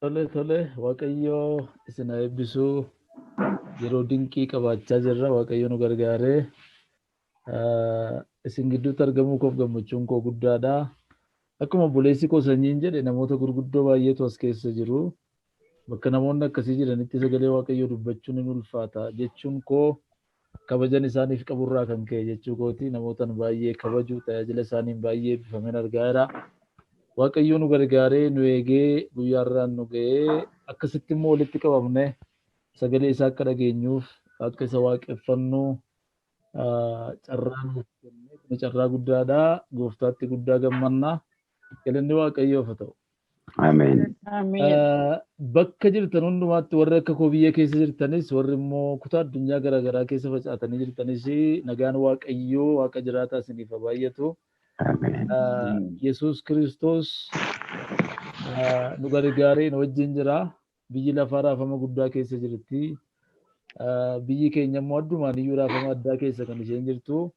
Tole tole, Waaqayyo isin haa eebbisu. Yeroo dinqii qabaachaa jirra. Waaqayyo nu gargaaree isin gidduutti argamuu koof gammachuun koo guddaadha. Akkuma obboleessi koo Sanyiin jedhe, namoota gurguddoo baay'eetu as keessa jiru. Bakka namoonni akkasii jiranitti sagalee Waaqayyoo dubbachuun hin ulfaata jechuun koo kabajan isaaniif qaburraa kan ka'e jechuu kooti. Namootan baay'ee kabaju, tajaajila isaaniin baay'ee eebbifamen argaa jira. Waaqayyo nu gargaaree, nu eegee, guyyaarraan nu ga'ee, akkasitti immoo walitti qabamne sagalee isaa akka dhageenyuuf, akka isa waaqeffannu carraa nuuf kenne. Kun carraa guddaadha. Gooftaatti guddaa gammanna. Galanni Waaqayyoof haa ta'u. Ameen. Ameen. Bakka jirtan hundumaatti, warri akka koo biyya keessa jirtanis, warri immoo kutaa addunyaa garaagaraa keessa facaatanii jirtanis, nagaan Waaqayyoo Waaqa jiraataa isiniif haa baay'atu. Ameen. Yesuus Kiristoos nu gargaaree nu wajjin jira. Biyyi lafaa raafama guddaa keessa jirti. Biyyi keenya immoo addumaan iyyuu raafama addaa keessa kan isheen jirtu.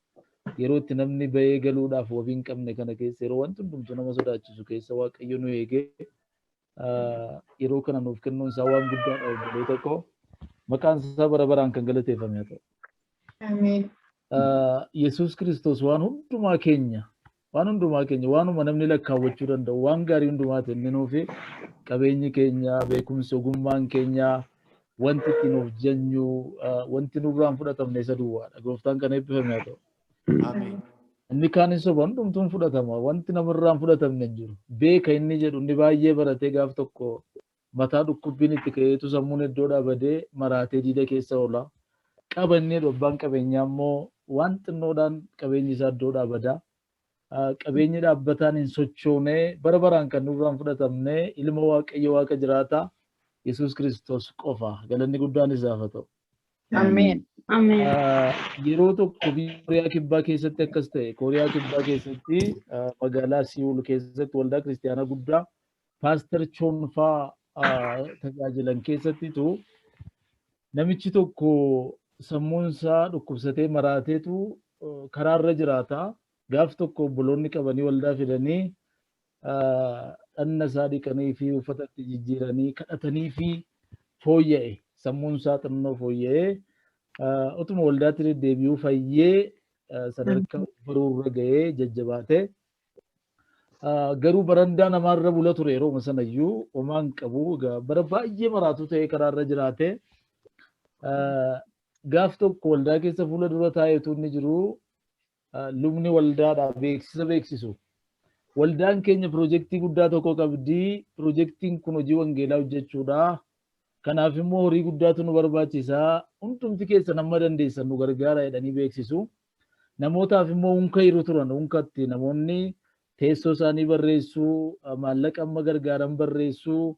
Yeroo itti namni bahee galuudhaaf wabii hin qabne kana keessa, yeroo wanti hundumtuu nama sodaachisu keessa, Waaqayyo nu eegee yeroo kana nuuf kennuun isaa waan guddaadha, obboloota koo. Maqaan isaa bara baraan kan galateeffame haa ta'u. Ameen. Yesuus Kiristoos waan hundumaa keenya, waan hundumaa keenya, waanuma namni lakkaawwachuu danda'u, waan gaarii hundumaati inni nuufi. Qabeenyi keenya, beekumsi, ogummaan keenya, wanti ittiin of jenyu, wanti nurraan fudhatamne isa duwwaadha. Gooftaan kan eebbifame haa ta'u. Ameen. Inni kaan hin soba, hundumtuun fudhatama. Wanti namarraan fudhatamne hin jiru. Beeka inni jedhu, inni baay'ee baratee, gaaf tokko mataa dhukkubbiin itti ka'eetu sammuun iddoo dhaabadee maraatee diida keessa oola. Qaba inni jedhu, abbaan qabeenyaa immoo waan xinnoodhaan qabeenyi isaa iddoo dhaabada. Qabeenyi dhaabbataan hin sochoone, bara baraan kan nurraan fudhatamne, ilma Waaqayyo Waaqa jiraataa Yesuus Kiristoos qofa. Galanni guddaan isaaf haa ta'u. Ameen. Ameen. Yeroo tokko biyya Kooriyaa Kibbaa keessatti akkas ta'e. Kooriyaa Kibbaa keessatti, magaalaa Siwul keessatti, waldaa kiristaanaa guddaa Paaster Choonfaa tajaajilan keessattitu namichi tokko sammuun isaa dhukkubsatee maraateetu karaarra jiraata. Gaaf tokko obboloonni qabanii waldaa fidanii, dhanna isaa dhiqanii fi uffata itti jijjiiranii kadhatanii fi fooyya'e. Sammuun isaa xinnoo fooyya'ee, utuma waldaatti deddeebi'uu fayyee, sadarkaa baruurra ga'ee jajjabaatee, garuu barandaa namaarra bula ture. Yeroo sanayyuu homaa hin qabu. Egaa bara baay'ee maraatu ta'ee karaarra jiraate. Gaaf tokko waldaa keessa fuula dura taa'eetu inni jiru, lubni waldaadhaa beeksisa beeksisu. Waldaan keenya piroojeektii guddaa tokko qabdi. Piroojeektiin kun hojii wangeelaa hojjechuudha. Kanaaf immoo horii guddaatu nu barbaachisa. Hundumti keessan amma dandeessan nu gargaara jedhanii beeksisu. Namootaaf immoo unka hiru turan. Unkatti namoonni teessoo isaanii barreessuu, maallaqa amma gargaaran barreessuu.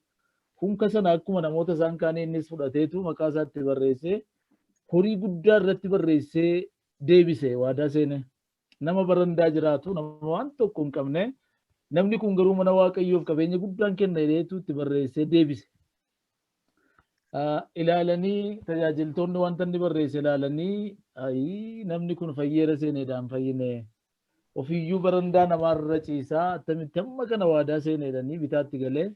Unka sana akkuma namoota isaan kaanii innis fudhateetu maqaa isaatti barreessee, horii guddaa irratti barreessee deebise, waadaa seene. Nama barandaa jiraatu, nama waan tokko hin qabne, namni kun garuu mana Waaqayyoof qabeenya guddaan kenna jedheetu itti barreessee deebise. Ilaalanii tajaajiltoonni wanta inni barreesse ilaalanii, "Ayii, namni kun fayyeera seeneedhaan fayyine, ofiyyuu barandaa namaarra ciisaa, attamitti hamma kana waadaa seeneedhanii" bitaatti galee,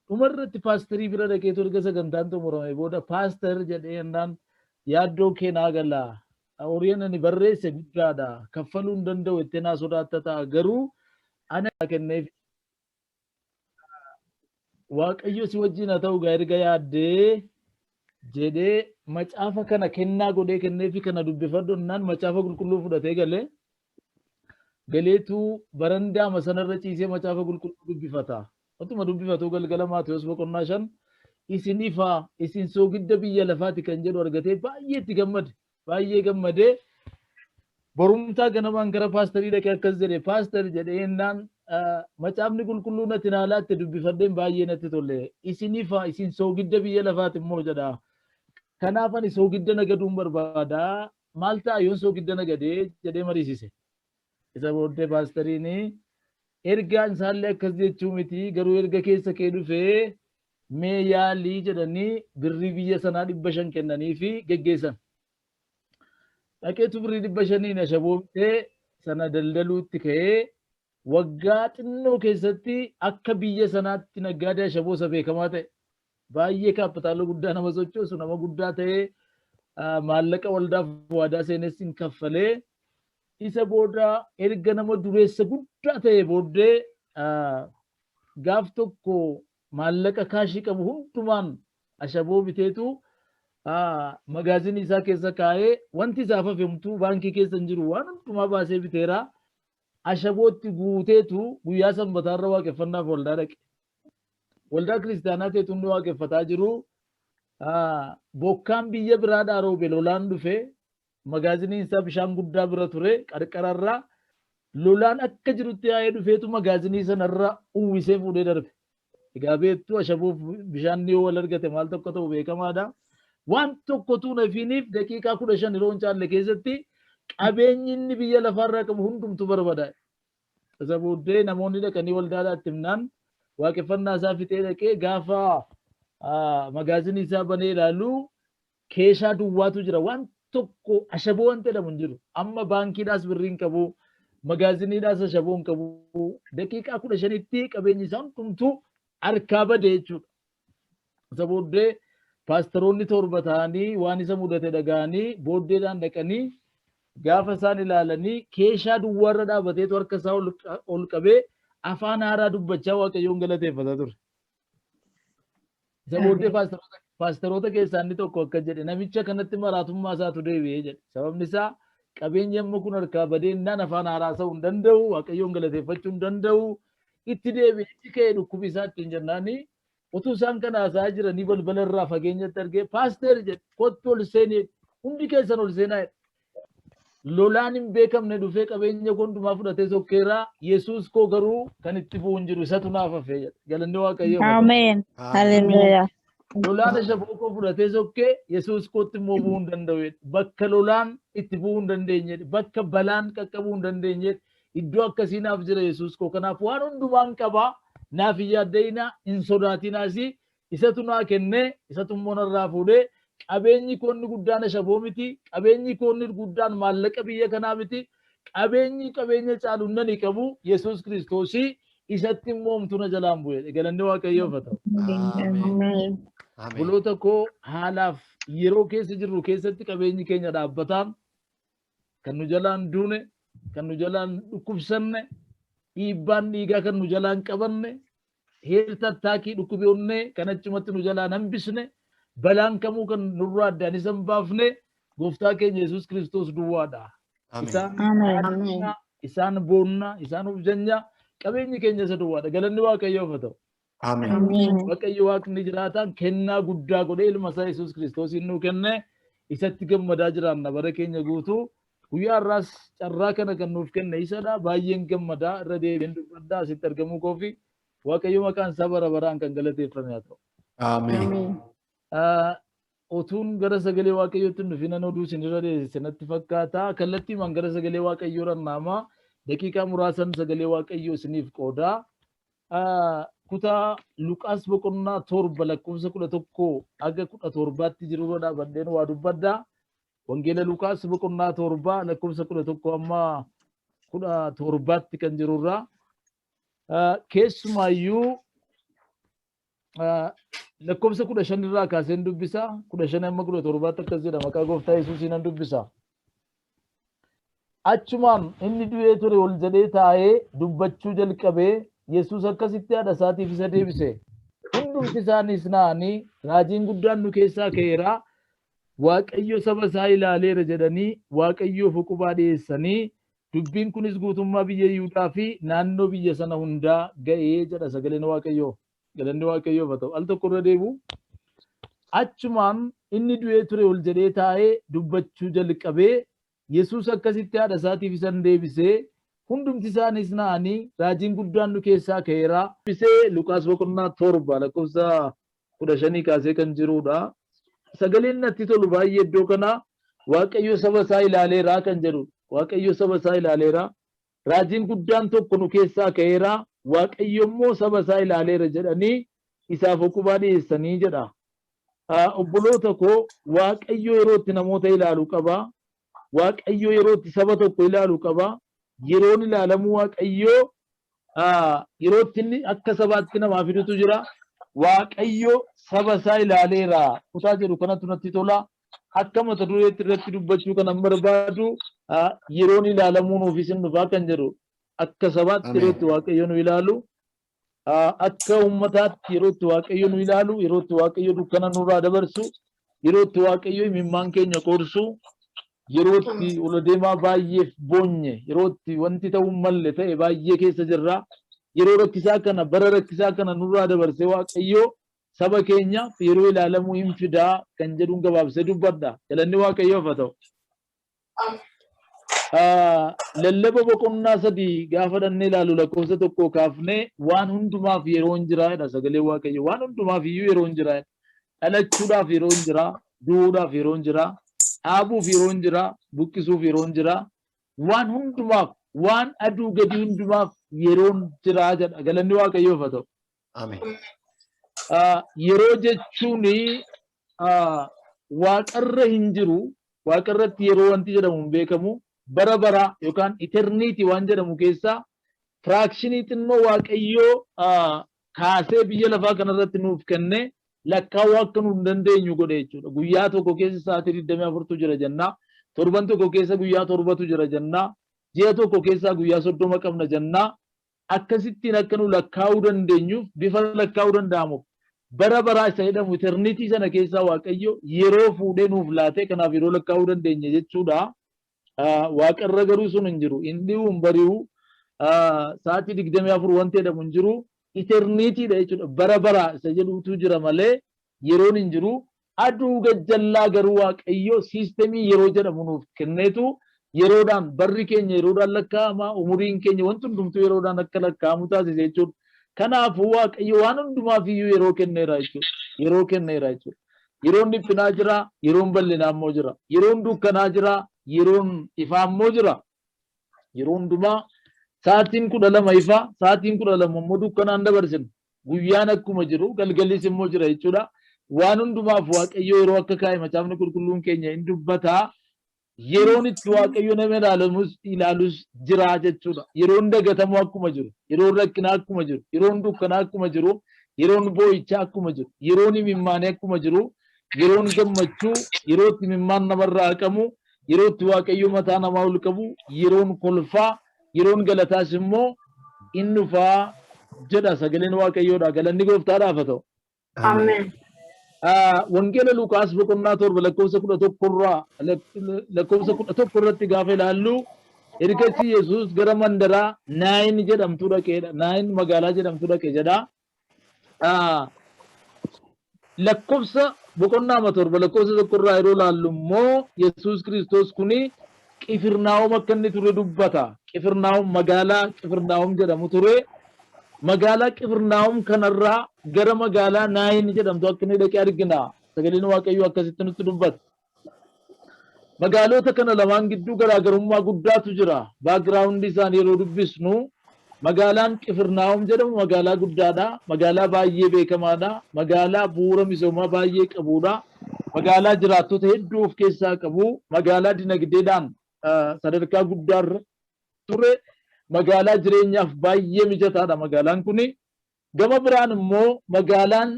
dhumarratti paasterii bira dhaqeetu, erga sagantaan xumurame booda, "Paaster," jedhee jennaan, "Yaaddoo kee naa galaa, horiin ani barreesse guddaadha, kaffaluu hin danda'u jettee naa sodaatta ta'a, garuu ana kenneef, Waaqayyo si wajjin haa ta'u, gaa erga yaaddee," jedhee macaafa kana kennaa godhee kenneefi. "Kana dubbifadhu," jennaan macaafa qulqulluu fudhatee galee, galeetu barandaama sanarra ciisee macaafa qulqulluu dubbifata. Otuma dubbifatuu galgala Maatewos boqonnaa 5, "Isin ifaa, isin soogidda biyya lafaati" kan jedhu argatee baay'ee itti gammade. Baay'ee gammadee borumtaa ganamaan gara paasterii dhaqee akkas jedhe. "Paaster," jedhee jennaan, "Macaafni qulqulluu natti naa laatte dubbifadheen baay'ee natti tole. Isin ifaa, isin soogidda biyya lafaati immoo jedha. Kanaaf ani soogidda nagaduun barbaada. Maal ta'a yoon soogidda nagadee?" jedhee mariisise. Isa booddee paasteriin, "Ergaan isaallee akkas jechuu miti, garuu erga keessa kee dhufee mee yaalii," jedhanii birrii biyya sanaa 500 kennanii fi geggeessan. Dhaqeetu birrii 500n ashaboo bitee sana daldaluutti ka'ee Waggaa xinnoo keessatti akka biyya sanaatti naggaadee ashaboo isa beekamaa ta'e. Baay'ee kaapitaala guddaa nama sochoosu, nama guddaa ta'ee, maallaqa waldaaf waadaa seenes hin kaffalee. Isa booda erga nama dureessa guddaa ta'e booddee, gaaf tokko maallaqa kaashii qabu hundumaan ashaboo biteetu magaazinii isaa keessa kaa'ee, wanti isaaf hafe homtuu baankii keessa hin jiru, waan hundumaa baasee biteera. Ashabootti guuteetu guyyaa sanbataarra waaqeffannaaf waldaa dhaqe. Waldaa kiristaanaa ta'etu inni waaqeffataa jiru. Bokkaan biyya biraadhaa roobe, lolaan dhufe. Magaaziniin isaa bishaan guddaa bira ture qarqararraa. Lolaan akka jirutti yaa'ee dhufeetu magaazinii sanarra uwwisee fuudhee darbe. Egaa beektu, ashaboof bishaan yoo wal argate maal tokko ta'u beekamaadha. Waan tokkotu nafiiniif daqiiqaa 15 yeroo hin caalle keessatti qabeenyi inni biyya lafaarraa qabu hundumtu barbadaa'e. Isa booddee namoonni dhaqanii waldaadhaatti himnaan, waaqeffannaa isaa fixee dhaqee gaafa magaazinii isaa banee ilaalu keeshaa duwwaatu jira. Waan tokko ashaboo wanti jedhamu hin jiru. Amma baankiidhaas birrii hin qabu. Magaaziniidhaas ashaboo hin qabu. Daqiiqaa 15tti qabeenyi isaa hundumtuu harkaa bade jechuudha. Isa booddee paasteroonni torba ta'anii waan isa mudate dhaga'anii booddeedhaan dhaqanii gaafa isaan ilaalanii, keeshaa duwwaarra dhaabateetu harka isaa ol qabee afaan haaraa dubbachaa Waaqayyoon galateeffata ture. Isa booddee paasteroota keessaa inni tokko akka jedhe, "Namicha kanatti maraatummaa isaatu deebi'ee," jedhe. Sababni isaa qabeenyi amma kun harkaa badeennaan afaan haaraa ta'uu hin danda'u, Waaqayyoon galateeffachuu hin danda'u. Itti deebi'ee itti ka'ee dhukkubi isaa ittiin jennaani, utuu isaan kana haasa'aa jiranii balbala irraa fageenyatti argee, "Paasteer," jedhe, "kottu ol seenii, hundi keessan ol seenaa," jedhe. "Lolaan hin beekamne dhufee qabeenya koo hundumaa fudhatee sokkeeraa, Yesuus koo garuu kan itti bu'u hin jiru, isatu naaf hafee," jedhe. Galanni Waaqayyoof haa ta'u. Ameen. Haleluuyaa. "Lolaan ashaboo koo fudhatee sokkee, Yesuus kootti immoo bu'uu hin danda'u," jedhe. "Bakka lolaan itti bu'uu hin dandeenye, bakka balaan qaqqabuu hin dandeenye, iddoo akkasii naaf jira Yesuus koo. Kanaaf waan hundumaan qabaa, naaf hin yaadda'inaa, hin sodaatinaas, isatu naa kennee, isatu immoo narraa fuudhee. Qabeenyi koo inni guddaan ashaboo miti, qabeenyi koo inni guddaan maallaqa biyya kanaa miti, qabeenyi qabeenya caalu nani qabu Yesuus Kiristoosii, isatti immoo homtuu na jalaan bu'e." Galanni Waaqayyoof haa ta'u. Ameen. Ameen. Buloota koo, haalaaf yeroo keessa jirru keessatti qabeenyi keenya dhaabbataan kan nu jalaan duune, kan nu jalaan dhukkubsanne, dhiibbaan dhiigaa kan nu jalaan qabanne, heart attack dhukkubi onnee kan achumatti nu jalaan hambisne, balaan kamuu kan nurraa addaan isa hin baafne gooftaa keenya Yesuus Kiristoos duwwaadha. Ameen. Isaan Ameen. Ameen. isaan boonna, isaan of janya, qabeenyi keenya isa duwwaadha. Galanni Waaqayyoof haa ta'u. Ameen. Ameen. Waaqayyo Waaqni jiraataan kennaa guddaa godhee ilma isaa Yesuus Kiristoosiin nuu kenne, isatti gammadaa jiraanna bara keenya guutuu. Guyyaa har'aas carraa kana kan nuuf kenne isadha. Baay'een gammadaa, irra deebiin dubbadhaa, asitti argamuu koofi Waaqayyo maqaan isaa bara baraan kan galateeffame haa ta'u. Ameen. Ameen. Otuun gara sagalee Waaqayyootti hin dhufinan oduu isinirra dheeresse natti fakkaata. Kallattiimaan gara sagalee Waaqayyoo rannaamaa, daqiiqaa muraasan sagalee Waaqayyoo isiniif qoodaa. Kutaa Luqaas boqonnaa 7 lakkoofsa 11 haga 17tti jirurra dhaabadheen waa dubbaddaa. Wangeela Luqaas boqonnaa 7 lakkoofsa 11 amma 17tti kan jirurraa. Keessumaayyuu lakkoofsa 15 irraa kaaseen dubbisa. 15 amma 17tti akkas jedha, maqaa gooftaa Yesuusiin nan dubbisa. Achumaan inni du'ee ture ol jedhee taa'ee dubbachuu jalqabee, Yesuus akkasitti haadha isaatiif isa deebise. Hundumti isaaniis na'anii, "Raajiin guddaan nu keessaa ka'eera, Waaqayyo saba isaa ilaaleera," jedhanii Waaqayyoof uqubaa dhiyeessanii, dubbiin kunis guutummaa biyya Yihudaa fi naannoo biyya sana hundaa ga'ee jedha sagaleen Waaqayyoo. Galanni Waaqayyoof haa ta'u. Al tokko irra deebi'u. Achumaan inni du'ee ture ol jedhee taa'ee dubbachuu jalqabee, Yesuus akkasitti haadha isaatiif isan deebisee, hundumti isaaniis na'anii, "Raajiin guddaan nu keessaa ka'eera." Bisee Luqaas boqonnaa 7 lakkoofsa 15 kaasee kan jirudha. Sagaleen natti tolu baay'ee iddoo kana "Waaqayyo saba isaa ilaaleera" kan jedhudha. Waaqayyo saba isaa ilaaleera. "Raajiin guddaan tokko nu keessaa ka'eera. Waaqayyo immoo saba isaa ilaaleera," jedhanii isaaf uqubaa dhiyeessanii jedha. Obboloota koo, Waaqayyo yeroo itti namoota ilaalu qaba. Waaqayyo yeroo itti saba tokko ilaalu qaba. Yeroon ilaalamuu Waaqayyoo Yeroo itti inni akka sabaatti namaa fidutu jira. Waaqayyo saba isaa ilaaleera. Kutaa jedhu kanatu natti tola. Akka mata dureetti irratti dubbachuu kanan barbaadu yeroon ilaalamuu nuufis hin dhufaa kan jedhu, akka sabaatti yeroo itti Waaqayyo nu ilaalu, akka uummataatti yeroo itti Waaqayyo nu ilaalu, yeroo itti Waaqayyo dukkana nurraa dabarsu, yeroo itti Waaqayyo imimmaan keenya qorsu, yeroo itti ol adeemaa baay'eef boonye, yeroo itti wanti ta'uu hin malle ta'e baay'ee keessa jirra. Yeroo rakkisaa kana, bara rakkisaa kana nurraa dabarsee Waaqayyo saba keenyaaf yeroo ilaalamuu hin fidaa kan jedhuun gabaabsee dubbadha. Galanni Waaqayyoof haa ta'u. Lallaba boqonnaa 3 gaafa dhannee ilaalu, lakkoofsa 1 kaafnee, waan hundumaaf yeroon jira jedha sagalee Waaqayyo. Waan hundumaaf iyyuu yeroon jira jedha. Dhalachuudhaaf yeroon jira, du'uudhaaf yeroon jira, dhaabuuf yeroon jira, buqqisuuf yeroon jira. Waan hundumaaf, waan aduu gadi hundumaaf yeroon jira jedha. Galanni Waaqayyoof haa ta'u. Ameen. Yeroo jechuun waaqarra hin jiru. Waaqarratti yeroo wanti jedhamu hin beekamu. Bara bara yookaan eternity waan jedhamu keessaa fraction xinnoo Waaqayyoo kaasee biyya lafaa kanarratti nuuf kenne lakkaa'uu akka nu hin dandeenyu godhe jechuudha. Guyyaa tokko keessa sa'aatii 24tu jira jennaa. Torban tokko keessa guyyaa 7tu jira jennaa. Ji'a tokko keessaa guyyaa 30 qabna jennaa. Akkasittiin akka nu lakkaa'uu dandeenyuuf, bifa lakkaa'uu danda'amuuf, bara baraa isa jedhamu eternity sana keessaa Waaqayyo yeroo fuudhee nuuf laatee, kanaaf yeroo lakkaa'uu dandeenya jechuudha. Waaqarra garuu sun hin jiru. Hin dhi'u, hin bari'u. Sa'aatii 24 wanti jedhamu hin jiru. Eternitydha jechuudha. Bara baraa isa jedhutu jira malee yeroon hin jiru. Aduu gajjallaa garuu Waaqayyo system yeroo jedhamu nuuf kenneetu, yeroodhaan barri keenya yeroodhaan lakkaa'ama, umuriin keenya, wanti hundumtuu yeroodhaan akka lakkaa'amu taasise jechuudha. Kanaafuu Waaqayyo waan hundumaaf iyyuu yeroo kenneera jechuudha. Yeroo kenneera jechuudha. Yeroon dhiphinaa jira, yeroon bal'inaa immoo jira. Yeroon dukkanaa jira, yeroon ifaa immoo jira. Yeroo hundumaa sa'aatiin 12 ifa, sa'aatiin 12 immoo dukkanaan dabarsina. Guyyaan akkuma jiru galgallis immoo jira jechuudha. Waan hundumaaf Waaqayyo yeroo akka kaa'e Macaafni Qulqulluun keenya hin dubbataa. Yeroon itti Waaqayyo nama ilaalamus ilaalus jira jechuudha. Yeroon dagatamu akkuma jiru, yeroon rakkinaa akkuma jiru, yeroon dukkanaa akkuma jiru, yeroon boo'ichaa akkuma jiru, yeroon imimmaanii akkuma jiru, yeroon gammachuu, yeroo itti imimmaan namarraa haqamu, yeroo itti Waaqayyo mataa namaa ol qabu, yeroon kolfaa, yeroon galataas immoo in dhufaa jedha sagaleen Waaqayyoodha. Galanni Gooftaadhaaf haa ta'u. Ameen. Wangeela Luqaas boqonnaa 7 lakkoofsa 11 irraa, lakkoofsa 11 irratti gaafa ilaallu, ergasii Yesuus gara mandaraa Naayin jedhamtu dhaqeedha. Naayin magaalaa jedhamtu dhaqe jedha. Lakkoofsa boqonnaa 7 lakkoofsa 1 irraa yeroo ilaallu immoo, Yesuus Kiristoos kuni Qifirnaahom akka inni ture dubbata. Qifirnaahom, magaalaa Qifirnaahom jedhamu ture. Magaalaa Qifirnaahom kanarraa gara magaalaa Naayin jedhamtu akka inni dhaqee argina. Sagaleen Waaqayyoo akkasitti nutti dubbata. Magaalota kana lamaan gidduu garaagarummaa guddaatu jira. Background isaanii yeroo dubbisnu, magaalaan Qifirnaahom jedhamu magaalaa guddaadha. Magaalaa baay'ee beekamaadha. Magaalaa bu'uura misoomaa baay'ee qabudha. Magaalaa jiraattota hedduu of keessaa qabu. Magaalaa dinagdeedhaan sadarkaa guddaarra ture. Magaalaa jireenyaaf baay'ee mijataadha magaalaan kuni. Gama biraan immoo magaalaan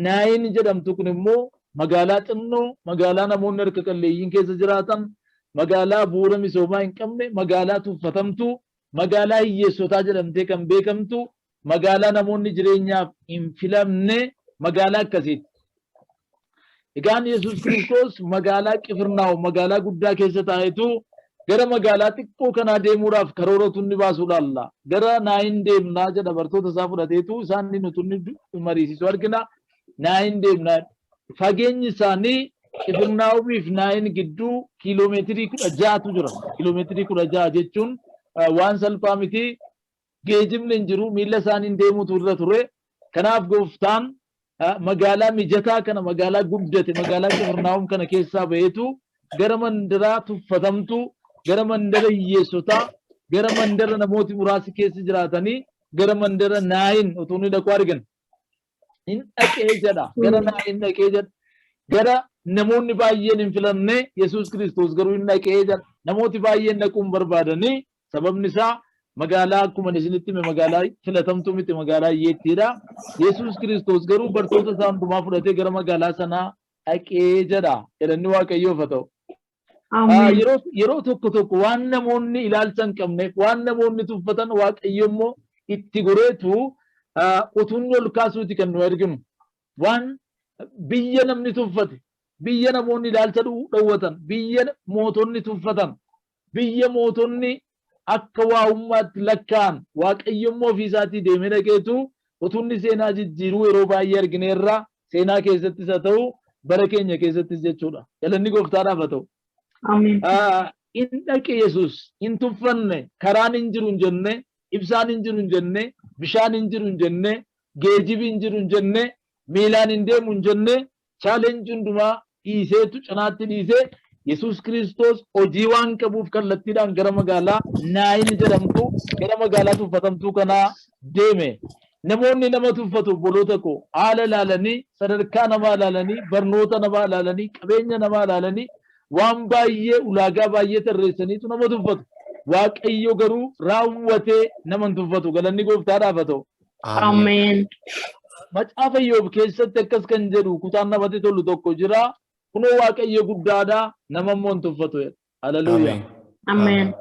Naayin jedhamtu kun immoo magaalaa xinnoo, magaalaa namoonni harka qalleeyyiin keessa jiraatan, magaalaa bu'uura misoomaa hin qabne, magaalaa tuffatamtu, magaalaa hiyyeessotaa jedhamtee kan beekamtu, magaalaa namoonni jireenyaaf hin filamne, magaalaa akkasiiti. Egaan Yesuus Kiristoos magaalaa Qifirnaahom, magaalaa guddaa keessa taa'etu gara magaalaa xiqqoo kanaa deemuudhaaf karoora utuu inni baasuu laalla. Gara Naayin deemnaa jedha, bartoota isaa fudhateetu isaan inni utuu inni mariisisu argina. Naayin deemnaa. Fageenyi isaanii Qifirnaahomiif Naayin gidduu kiiloomeetirii 16tu jira. Kiiloomeetirii 16 jechuun waan salphaa miti. Geejibni hin jiru, miilla isaaniin deemuutu irra ture. Kanaaf Gooftaan magaalaa mijataa kana, magaalaa guddate, magaalaa Qifirnaahom kana keessaa ba'eetu gara mandaraa tuffatamtu, gara mandara hiyyeessotaa, gara mandara namooti muraasi keessa jiraatanii, gara mandara Naayin utuu inni dhaqu argan. Hin dhaqee jedha, gara Naayin dhaqee jedha. Gara namoonni baay'een hin filanne Yesuus Kiristoos garuu hin dhaqee jedha. Namooti baay'een dhaquu hin barbaadanii, sababni isaa Magaalaa akkuma isinitti hime magaalaa filatamtuu miti, magaalaa hiyyeettiidha. Yesuus Kiristoos garuu bartoota isaa hundumaa fudhatee gara magaalaa sanaa dhaqee jedha. Galanni Waaqayyoof haa ta'u. Ameen. Yeroo tokko tokko waan namoonni ilaalcha hin qabneef, waan namoonni tuffatan, Waaqayyo immoo itti goreetu utuu inni ol kaasuuti kan nu arginu. Waan biyya namni tuffate, biyya namoonni ilaalcha dhowwatan, biyya mootonni tuffatan, biyya mootonni akka waa'ummaatti lakkaa'an, Waaqayyo immoo ofii isaatii deemee dhaqeetu utuu inni seenaa jijjiiruu yeroo baay'ee argineerra, seenaa keessattis haa ta'u bara keenya keessattis jechuudha. Galanni gooftaadhaaf haa ta'u. Ameen. In dhaqe Yesuus, hin tuffanne, karaan hin jiru hin jenne, ibsaan hin jiru hin jenne, bishaan hin jiru hin jenne, geejibi hin jiru hin jenne, miilaan hin deemu hin jenne, challenge hundumaa dhiiseetu cinaatti dhiisee Yesuus Kiristoos hojii waan qabuuf kallattiidhaan gara magaalaa Naayin jedhamtu, gara magaalaa tuffatamtuu kanaa deeme. Namoonni nama tuffatu, obboloota koo, haala ilaalanii, sadarkaa namaa ilaalanii, barnoota namaa ilaalanii, qabeenya namaa ilaalanii, waan baay'ee ulaagaa baay'ee tarreessaniitu nama tuffatu. Waaqayyo garuu raawwatee nama hin tuffatu. Galanni gooftaadhaaf haa ta'u. Ameen. Macaafa Iyyoob keessatti akkas kan jedhu kutaan namatti tolu tokko jira. Kunoo Waaqayyo guddaadha, nama immoo hin tuffatu jedha. Haleluuyaa. Ameen.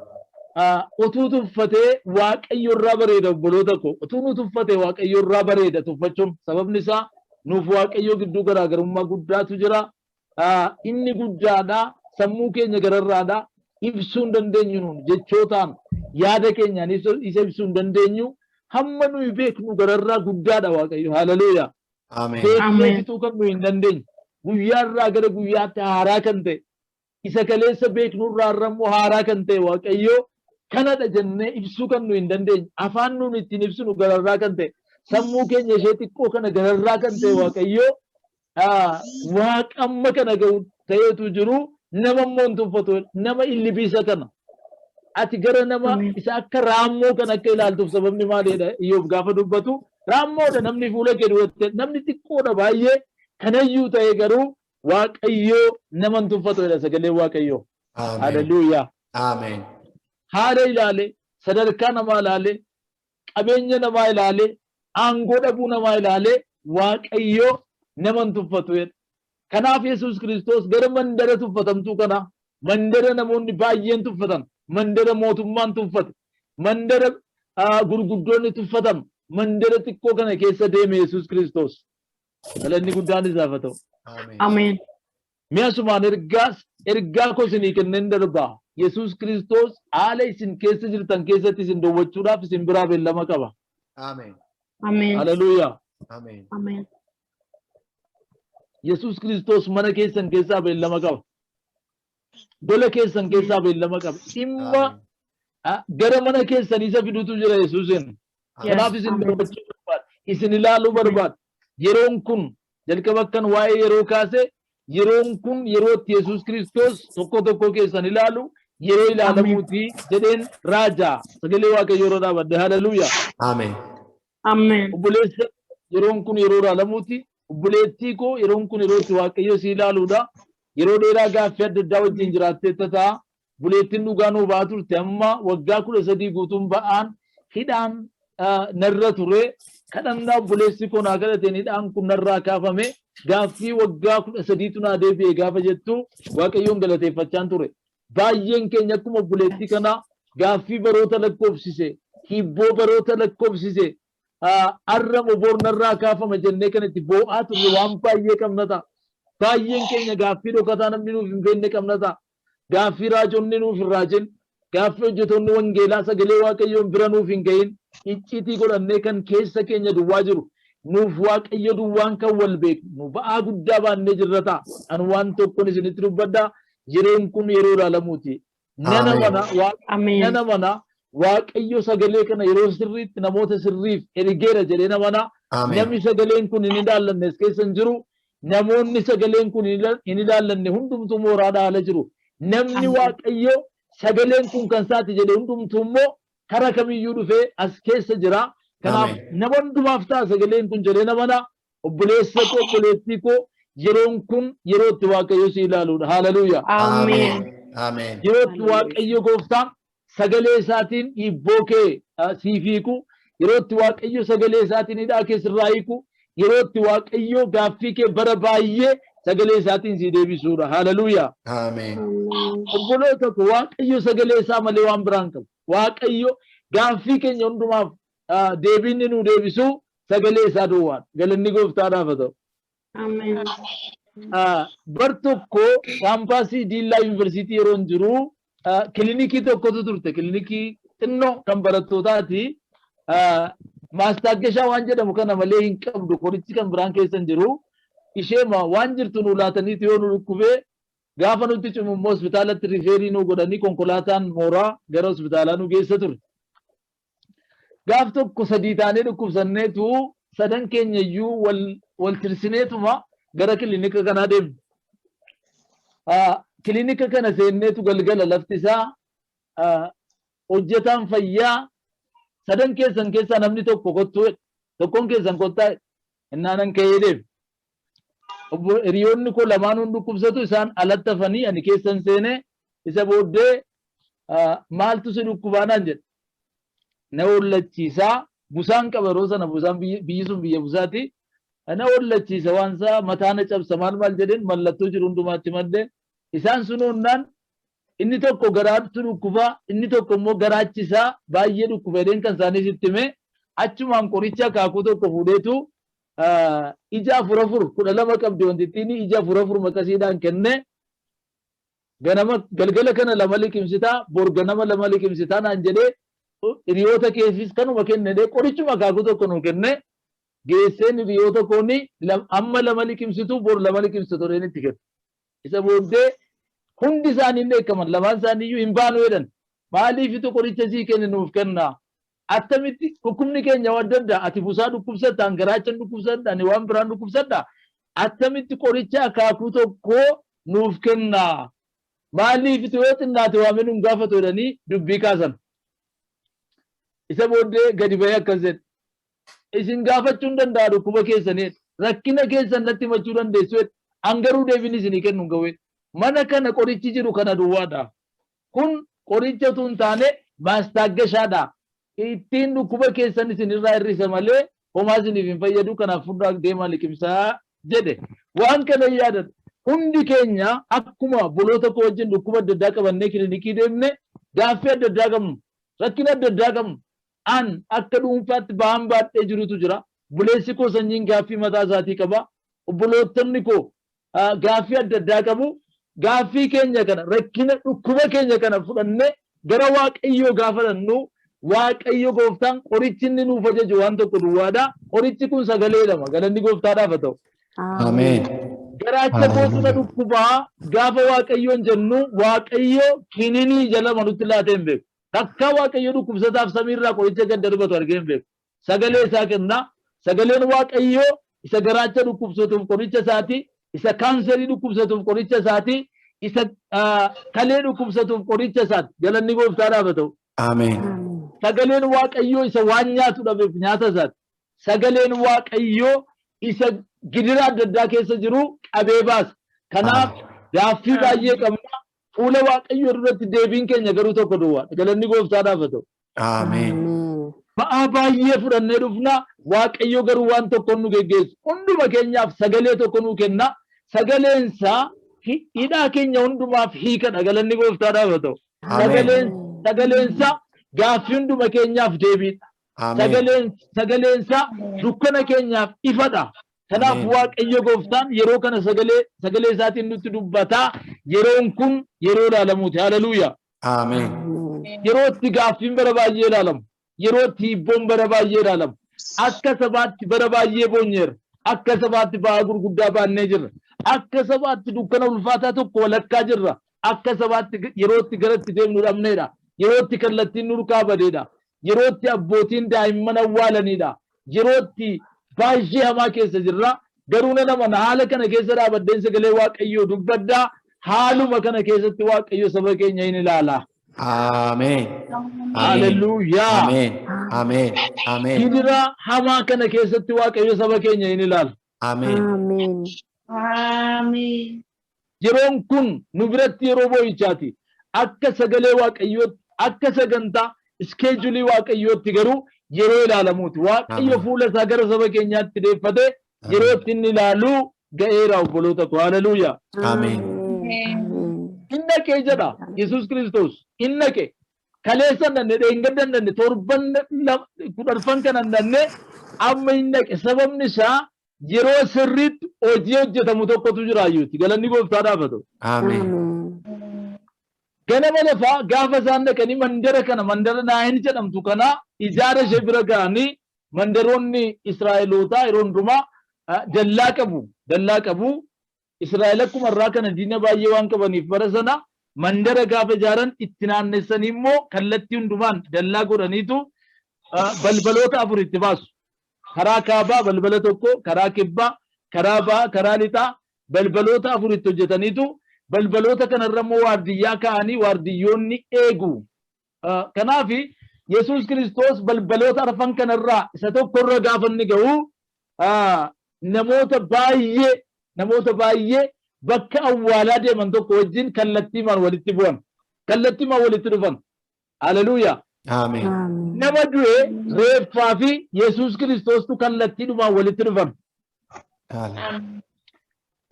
Utuu tuffatee Waaqayyo irraa bareeda, obboloota koo. Utuu nu tuffatee Waaqayyo irraa bareeda tuffachuun. Sababni isaa nuuf Waaqayyo gidduu garaagarummaa guddaatu jira. Inni guddaadha. Sammuu keenya gararraadha. Ibsuu hin dandeenyu nuun jechootaan, yaada keenyaan isa ibsuu hin dandeenyu. Hamma nuyi beeknu gararraa guddaadha Waaqayyo. Haleluuyaa. Ameen. Beeknee Ameen. fixuu kan nuyi hin dandeenye. Guyyaarraa gara guyyaatti haaraa kan ta'e, isa kaleessa beeknurraa irra immoo haaraa kan ta'e Waaqayyo kanadha jennee ibsuu kan nuyi hin dandeenye, afaan nuun ittiin ibsinu gararraa kan ta'e, sammuu keenya ishee xiqqoo kana gararraa kan ta'e Waaqayyo Waaqa amma kana ga'u ta'eetu jiru, nama immoo hin tuffatu. Nama illibiisa kana ati gara nama isa akka raammoo kan akka ilaaltuuf sababni maalidha? Iyyoob gaafa dubbatu, raammoodha namni fuula kee duratti, namni xiqqoodha baay'ee kanayyuu ta'e, garuu Waaqayyoo nama hin tuffatu jedha sagaleen Waaqayyoo. Ameen. Haleluuyaa. Ameen. Haala ilaale, sadarkaa namaa ilaale, qabeenya namaa ilaale, aangoo dhabuu namaa ilaale, Waaqayyoo nama hin tuffatu jedha. Kanaaf Yesuus Kiristoos gara mandara tuffatamtuu kana, mandara namoonni baay'een tuffatan, mandara mootummaan tuffate, mandara gurguddoonni tuffatan, mandara xiqqoo kana keessa deeme Yesuus Kiristoos. Galanni guddaan isaaf haa ta'u. Ameen. Ameen. Mi'a sumaan ergaa koo isinii kenneen darbaa. Yesuus Kiristoos haala isin keessa jirtan keessatti isin dowwachuudhaaf isin biraa beellama qaba. Ameen. Ameen. Haleluuyaa. Ameen. Ameen. Yesuus Kiristoos mana keessan keessaa beellama qaba. Gola keessan keessaa beellama qaba. Dhimma Ameen. gara mana keessanii isa fidutu jira Yesuusin. Kanaaf isin daawwachuu barbaada. Isin ilaaluu barbaada. Yeroon kun jalqaba akkan waa'ee yeroo kaase, yeroon kun yeroo itti Yesuus Kiristoos tokko tokko keessan ilaalu yeroo ilaalamuuti jedheen raajaa sagalee Waaqayyoo irra dhaabadde. Haleluuyaa. Ameen. Ameen. Obboleessa, yeroon kun yeroo ilaalamuuti. Obboleettii koo, yeroon kun yeroo itti Waaqayyo si ilaaluudha. Yeroo dheeraa gaaffii adda addaa wajjin jiraattee ta'a. Buleettiin dhugaa nuu ba'aa turte, amma waggaa 13 guutuun ba'aan hidhaan narra ture. Kadhannaa obboleessi koo naa kadhateen hidhaan kun narraa kaafame. Gaaffii waggaa 13tu naa deebi'e gaafa jettu Waaqayyoon galateeffachaan ture. Baay'een keenya akkuma obboleettii kanaa gaaffii baroota lakkoofsise, hibboo baroota lakkoofsise, har'a moo narraa kaafama jennee kan itti boo'aa turre waan baay'ee qabna ta'a. Baay'een keenya gaaffii dhokataa namni nuuf hin beekne qabna ta'a. Gaaffii raajonni nuuf hin raajin, gaaffii hojjetoonni wangeelaa sagalee Waaqayyoon bira nuuf hin gahin, icciitii godhannee kan keessa keenya duwwaa jiru, nuuf Waaqayyo duwwaan kan wal beeknu ba'aa guddaa baannee jirra ta'a. An waan tokkon isinitti dubbadha. Yeroon kun yeroo ilaalamuuti. Nana mana Ameen. nana mana Waaqayyo sagalee kana yeroo sirriitti namoota sirriif ergeera jedhee namana. Ameen. Namni sagaleen kun hin ilaallanne as keessa hin jiru. Namoonni sagaleen kun hin ilaallanne hundumtuu mooraa dhaala jiru. Namni Waaqayyo sagaleen kun kan isaati jedhe hundumtuu immoo kara kamiyyuu dhufee as keessa jira. Kanaaf nama hundumaaf ta'a sagaleen kun jedhee namana. Obboleessa koo, obboleettii koo, yeroon kun yeroo itti Waaqayyo si ilaaluudha. Haleluuyaa. Ameen. Ameen. Yeroo itti Waaqayyo gooftaan sagalee isaatiin hiibboo kee siif hiiku, yeroo itti Waaqayyo sagalee isaatiin hidhaa kee sirraa hiiku, yeroo itti Waaqayyo gaaffii kee bara baay'ee sagalee isaatiin sii deebisuudha. Haleluuyaa. Ameen. Obboloota ko, Waaqayyo sagalee isaa malee waan biraan qabu. Waaqayyo gaaffii keenya hundumaaf deebiin inni nuu deebisu sagalee isaa duwwaadha. Galanni gooftaadhaaf haa ta'u. Ameen. Bar tokko kaampaasii Diillaa Yuunivarsiitii yeroo hin jiru kilinikii tokkotu turte. Kilinikii xinnoo kan barattootaati. Maastaageshaa waan jedhamu kana malee hin qabdu. Qorichi kan biraan keessa hin jiru. Isheema waan jirtu nu laataniitu yoo nu dhukkubee gaafa nutti cimu immoo hospitaalatti refer nu godhanii konkolaataan mooraa gara hospitaalaa nu geessa ture. Gaaf tokko sadii taanee dhukkubsanneetu sadan keenya iyyuu wal tirsineetuma gara kilinika kanaa deemne. Kilinika kana seenneetu galgala lafti isaa hojjetaan fayyaa "Sadan keessan keessaa namni tokko kottuu," jedhe. "Tokkoon keessan kottaa," jedhe. Innaanan ka'ee deeme. Obbo hiriyoonni koo lamaanuun dhukkubsatu, isaan alatti hafanii ani keessan seenee isa booddee "Maaltu si dhukkubaa?" naan jedhe. Na hollachiisaa, busaan qaba yeroo sana, busaan biyyi sun biyya busaati. Na hollachiisa, waan isaa mataa na cabsa, maal maal jedheen mallattoo jiru hundumaatti madde. Isaan sun honnaan inni tokko garaatu dhukkubaa, inni tokko immoo garaachisaa baay'ee dhukkuba jedheen kan isaanii sitti hime. Achumaan qoricha akaakuu tokko fuudheetu ija afur afur 12 qabdi wanti ittiin ija afur afur maqasiidhaan kenne. "Ganama galgala kana lama liqimsitaa, bor ganama lama liqimsitaa," naan jedhee, "Hiriyoota keefis kanuma kenne," qorichuma akaakuu tokko nuu kenne. Geesseen hiriyoota kooni amma lama liqimsitu, bor lama liqimsitu jedheen itti kenne. Isa booddee hundi isaanii hin dheekkaman, lamaan isaanii iyyuu hin baanu jedhan. "Maaliifitu qoricha sii kenne nuuf kenna? Attamitti dhukkubni keenya waan adda addaa, ati busaa dhukkubsatta, an garaacha dhukkubsadha, ani waan biraan dhukkubsadha. Attamitti qoricha akaakuu tokko nuuf kenna? Maaliifitu yoo xinnaate waamee nun gaafatu?" jedhanii dubbii kaasan. Isa booddee gadi bahee akkas jedhe. "Isin gaafachuu hin danda'a dhukkuba keessanii, rakkina keessan natti himachuu dandeessu jedhe. An garuu deebiin isinii kennu hin ga'u. Mana kana qorichi jiru kana duwwaadha. Kun qoricha utuu hin taane maastaagashaadha. Ittiin dhukkuba keessan isin irraa hir'isa malee homaa isiniif hin fayyadu, kanaaf fudhaa deemaa liqimsaa," jedhe. Waan kana hin yaadadhu. Hundi keenya akkuma obboloota koo wajjin dhukkuba adda addaa qabannee kilinikii deemne, gaaffii adda addaa qabnu, rakkina adda addaa qabnu. An akka dhuunfaatti ba'aan baadhee jirutu jira. Obboleessi koo Sanyiin gaaffii mataa isaatii qaba. Obboloottonni koo gaaffii adda addaa qabu. Gaaffii keenya kana, rakkina dhukkuba keenya kana fudhannee gara Waaqayyoo gaafa dhannu, Waaqayyo gooftaan qorichi inni nuuf ajaju waan tokko duwwaadha. Qorichi kun sagalee lama. Galanni gooftaadhaaf haa ta'u. Ameen. Garaacha kootu na dhukkubaa gaafa Waaqayyoon jennu, Waaqayyo kininii jalama nutti laatee hin beeku. Takkaa Waaqayyo dhukkubsataaf samiirraa qoricha gad darbatu argee hin beeku. Sagalee isaa kenna. Sagaleen Waaqayyoo isa garaacha dhukkubsatuuf qoricha isaati. Isa kaanserii dhukkubsatuuf qoricha isaati. Isa kalee dhukkubsatuuf qoricha isaati. Galanni gooftaadhaaf haa ta'u. Ameen. Sagaleen Waaqayyoo isa waan nyaatu dhabeef nyaata isaati. Sagaleen Waaqayyoo isa gidira adda addaa keessa jiru qabee baasa. Kanaaf gaaffii baay'ee qabna. Fuula Waaqayyoo duratti deebiin keenya garuu tokko duwwaadha. Galanni gooftaadhaaf haa ta'u. Ameen. Ba'aa baay'ee fudhannee dhufna. Waaqayyo garuu waan tokkoon nu geggeessu. Hunduma keenyaaf sagalee tokko nuu kenna. Sagaleen isaa hidhaa keenya hundumaaf hiikadha. Galanni gooftaadhaaf haa ta'u. Ameen. Sagaleen isaa gaaffii hunduma keenyaaf deebiidha. Ameen. Sagaleen isaa dukkana keenyaaf ifadha. Kanaaf Ameen. Waaqayyo gooftaan yeroo kana sagalee isaatiin nutti dubbataa. Yeroon kun yeroo ilaalamuuti. Haleluuyaa. Ameen. Yeroo itti gaaffiin bara baay'ee ilaalamu. Yeroo itti hiibboon bara baay'ee ilaalamu. Akka sabaatti bara baay'ee boonyeera. Akka sabaatti ba'aa gurguddaa baannee jirra. Akka sabaatti dukkana ulfaataa tokko walakkaa jirra. Akka sabaatti yeroo itti gara itti deemnu dhabneedha. Yeroo itti kallattiin nurkaa badeedha. Yeroo itti abbootiin daa'imman awwaalanidha. Yeroo itti baay'ee hamaa keessa jirra. Garuu nan amana, haala kana keessa dhaabadheen sagalee Waaqayyoo dubbaddaa. Haaluma kana keessatti Waaqayyo saba keenya hin ilaala. Ameen. Ameen. Haleluuyaa. Ameen. Ameen. Ameen. Gidira hamaa kana keessatti Waaqayyo saba keenya hin ilaala. Ameen. Ameen. Ameen. Yeroon kun nu biratti yeroo boo'ichaati. Akka sagalee Waaqayyootti Akka sagantaa schedule Waaqayyootti garuu yeroo ilaalamuuti. Waaqayyo Ameen. fuula isaa gara saba keenyaatti deeffatee yeroo itti inni ilaalu ga'eera, obboloota koo. Haleluuyaa. Ameen. Hin dhaqee jedha Yesuus Kiristoos. Hin dhaqe. Kaleessa hin dhanne, dheengadda hin dhanne, torban 10ffan kana hin dhanne, amma hin dhaqe. Sababni isaa yeroo sirriitti hojii hojjetamu tokkotu jira ayyuuti. Galanni gooftaadhaaf haa ta'u. Ameen. Ganama lafaa gaafa isaan dhaqanii mandara kana, mandara Naayin jedhamtu kana ijaara ishee bira ga'anii, mandaroonni Israa'elootaa yeroo hundumaa dallaa qabu. Dallaa qabu. Israa'el akkuma irraa kana diina baay'ee waan qabaniif bara sana mandara gaafa ijaaran itti naannessanii immoo kallattii hundumaan dallaa godhaniitu balbaloota afur itti baasu. Karaa kaabaa balbala tokko, karaa kibbaa, karaa bahaa, karaa lixaa balbaloota afur itti hojjetaniitu balbaloota kanarra immoo waardiyyaa kaa'anii waardiyyoonni eegu. Kanaaf Yesuus Kiristoos balbaloota arfan kanarraa isa tokkorra gaafa inni ga'u namoota baay'ee bakka awwaalaa deeman tokko wajjin kallattiimaan walitti bu'an. Kallattiimaan walitti dhufan. Haleluuyaa. Ameen. Nama du'e reeffaa fi Yesuus Kiristoostu kallattiidhumaan walitti dhufan.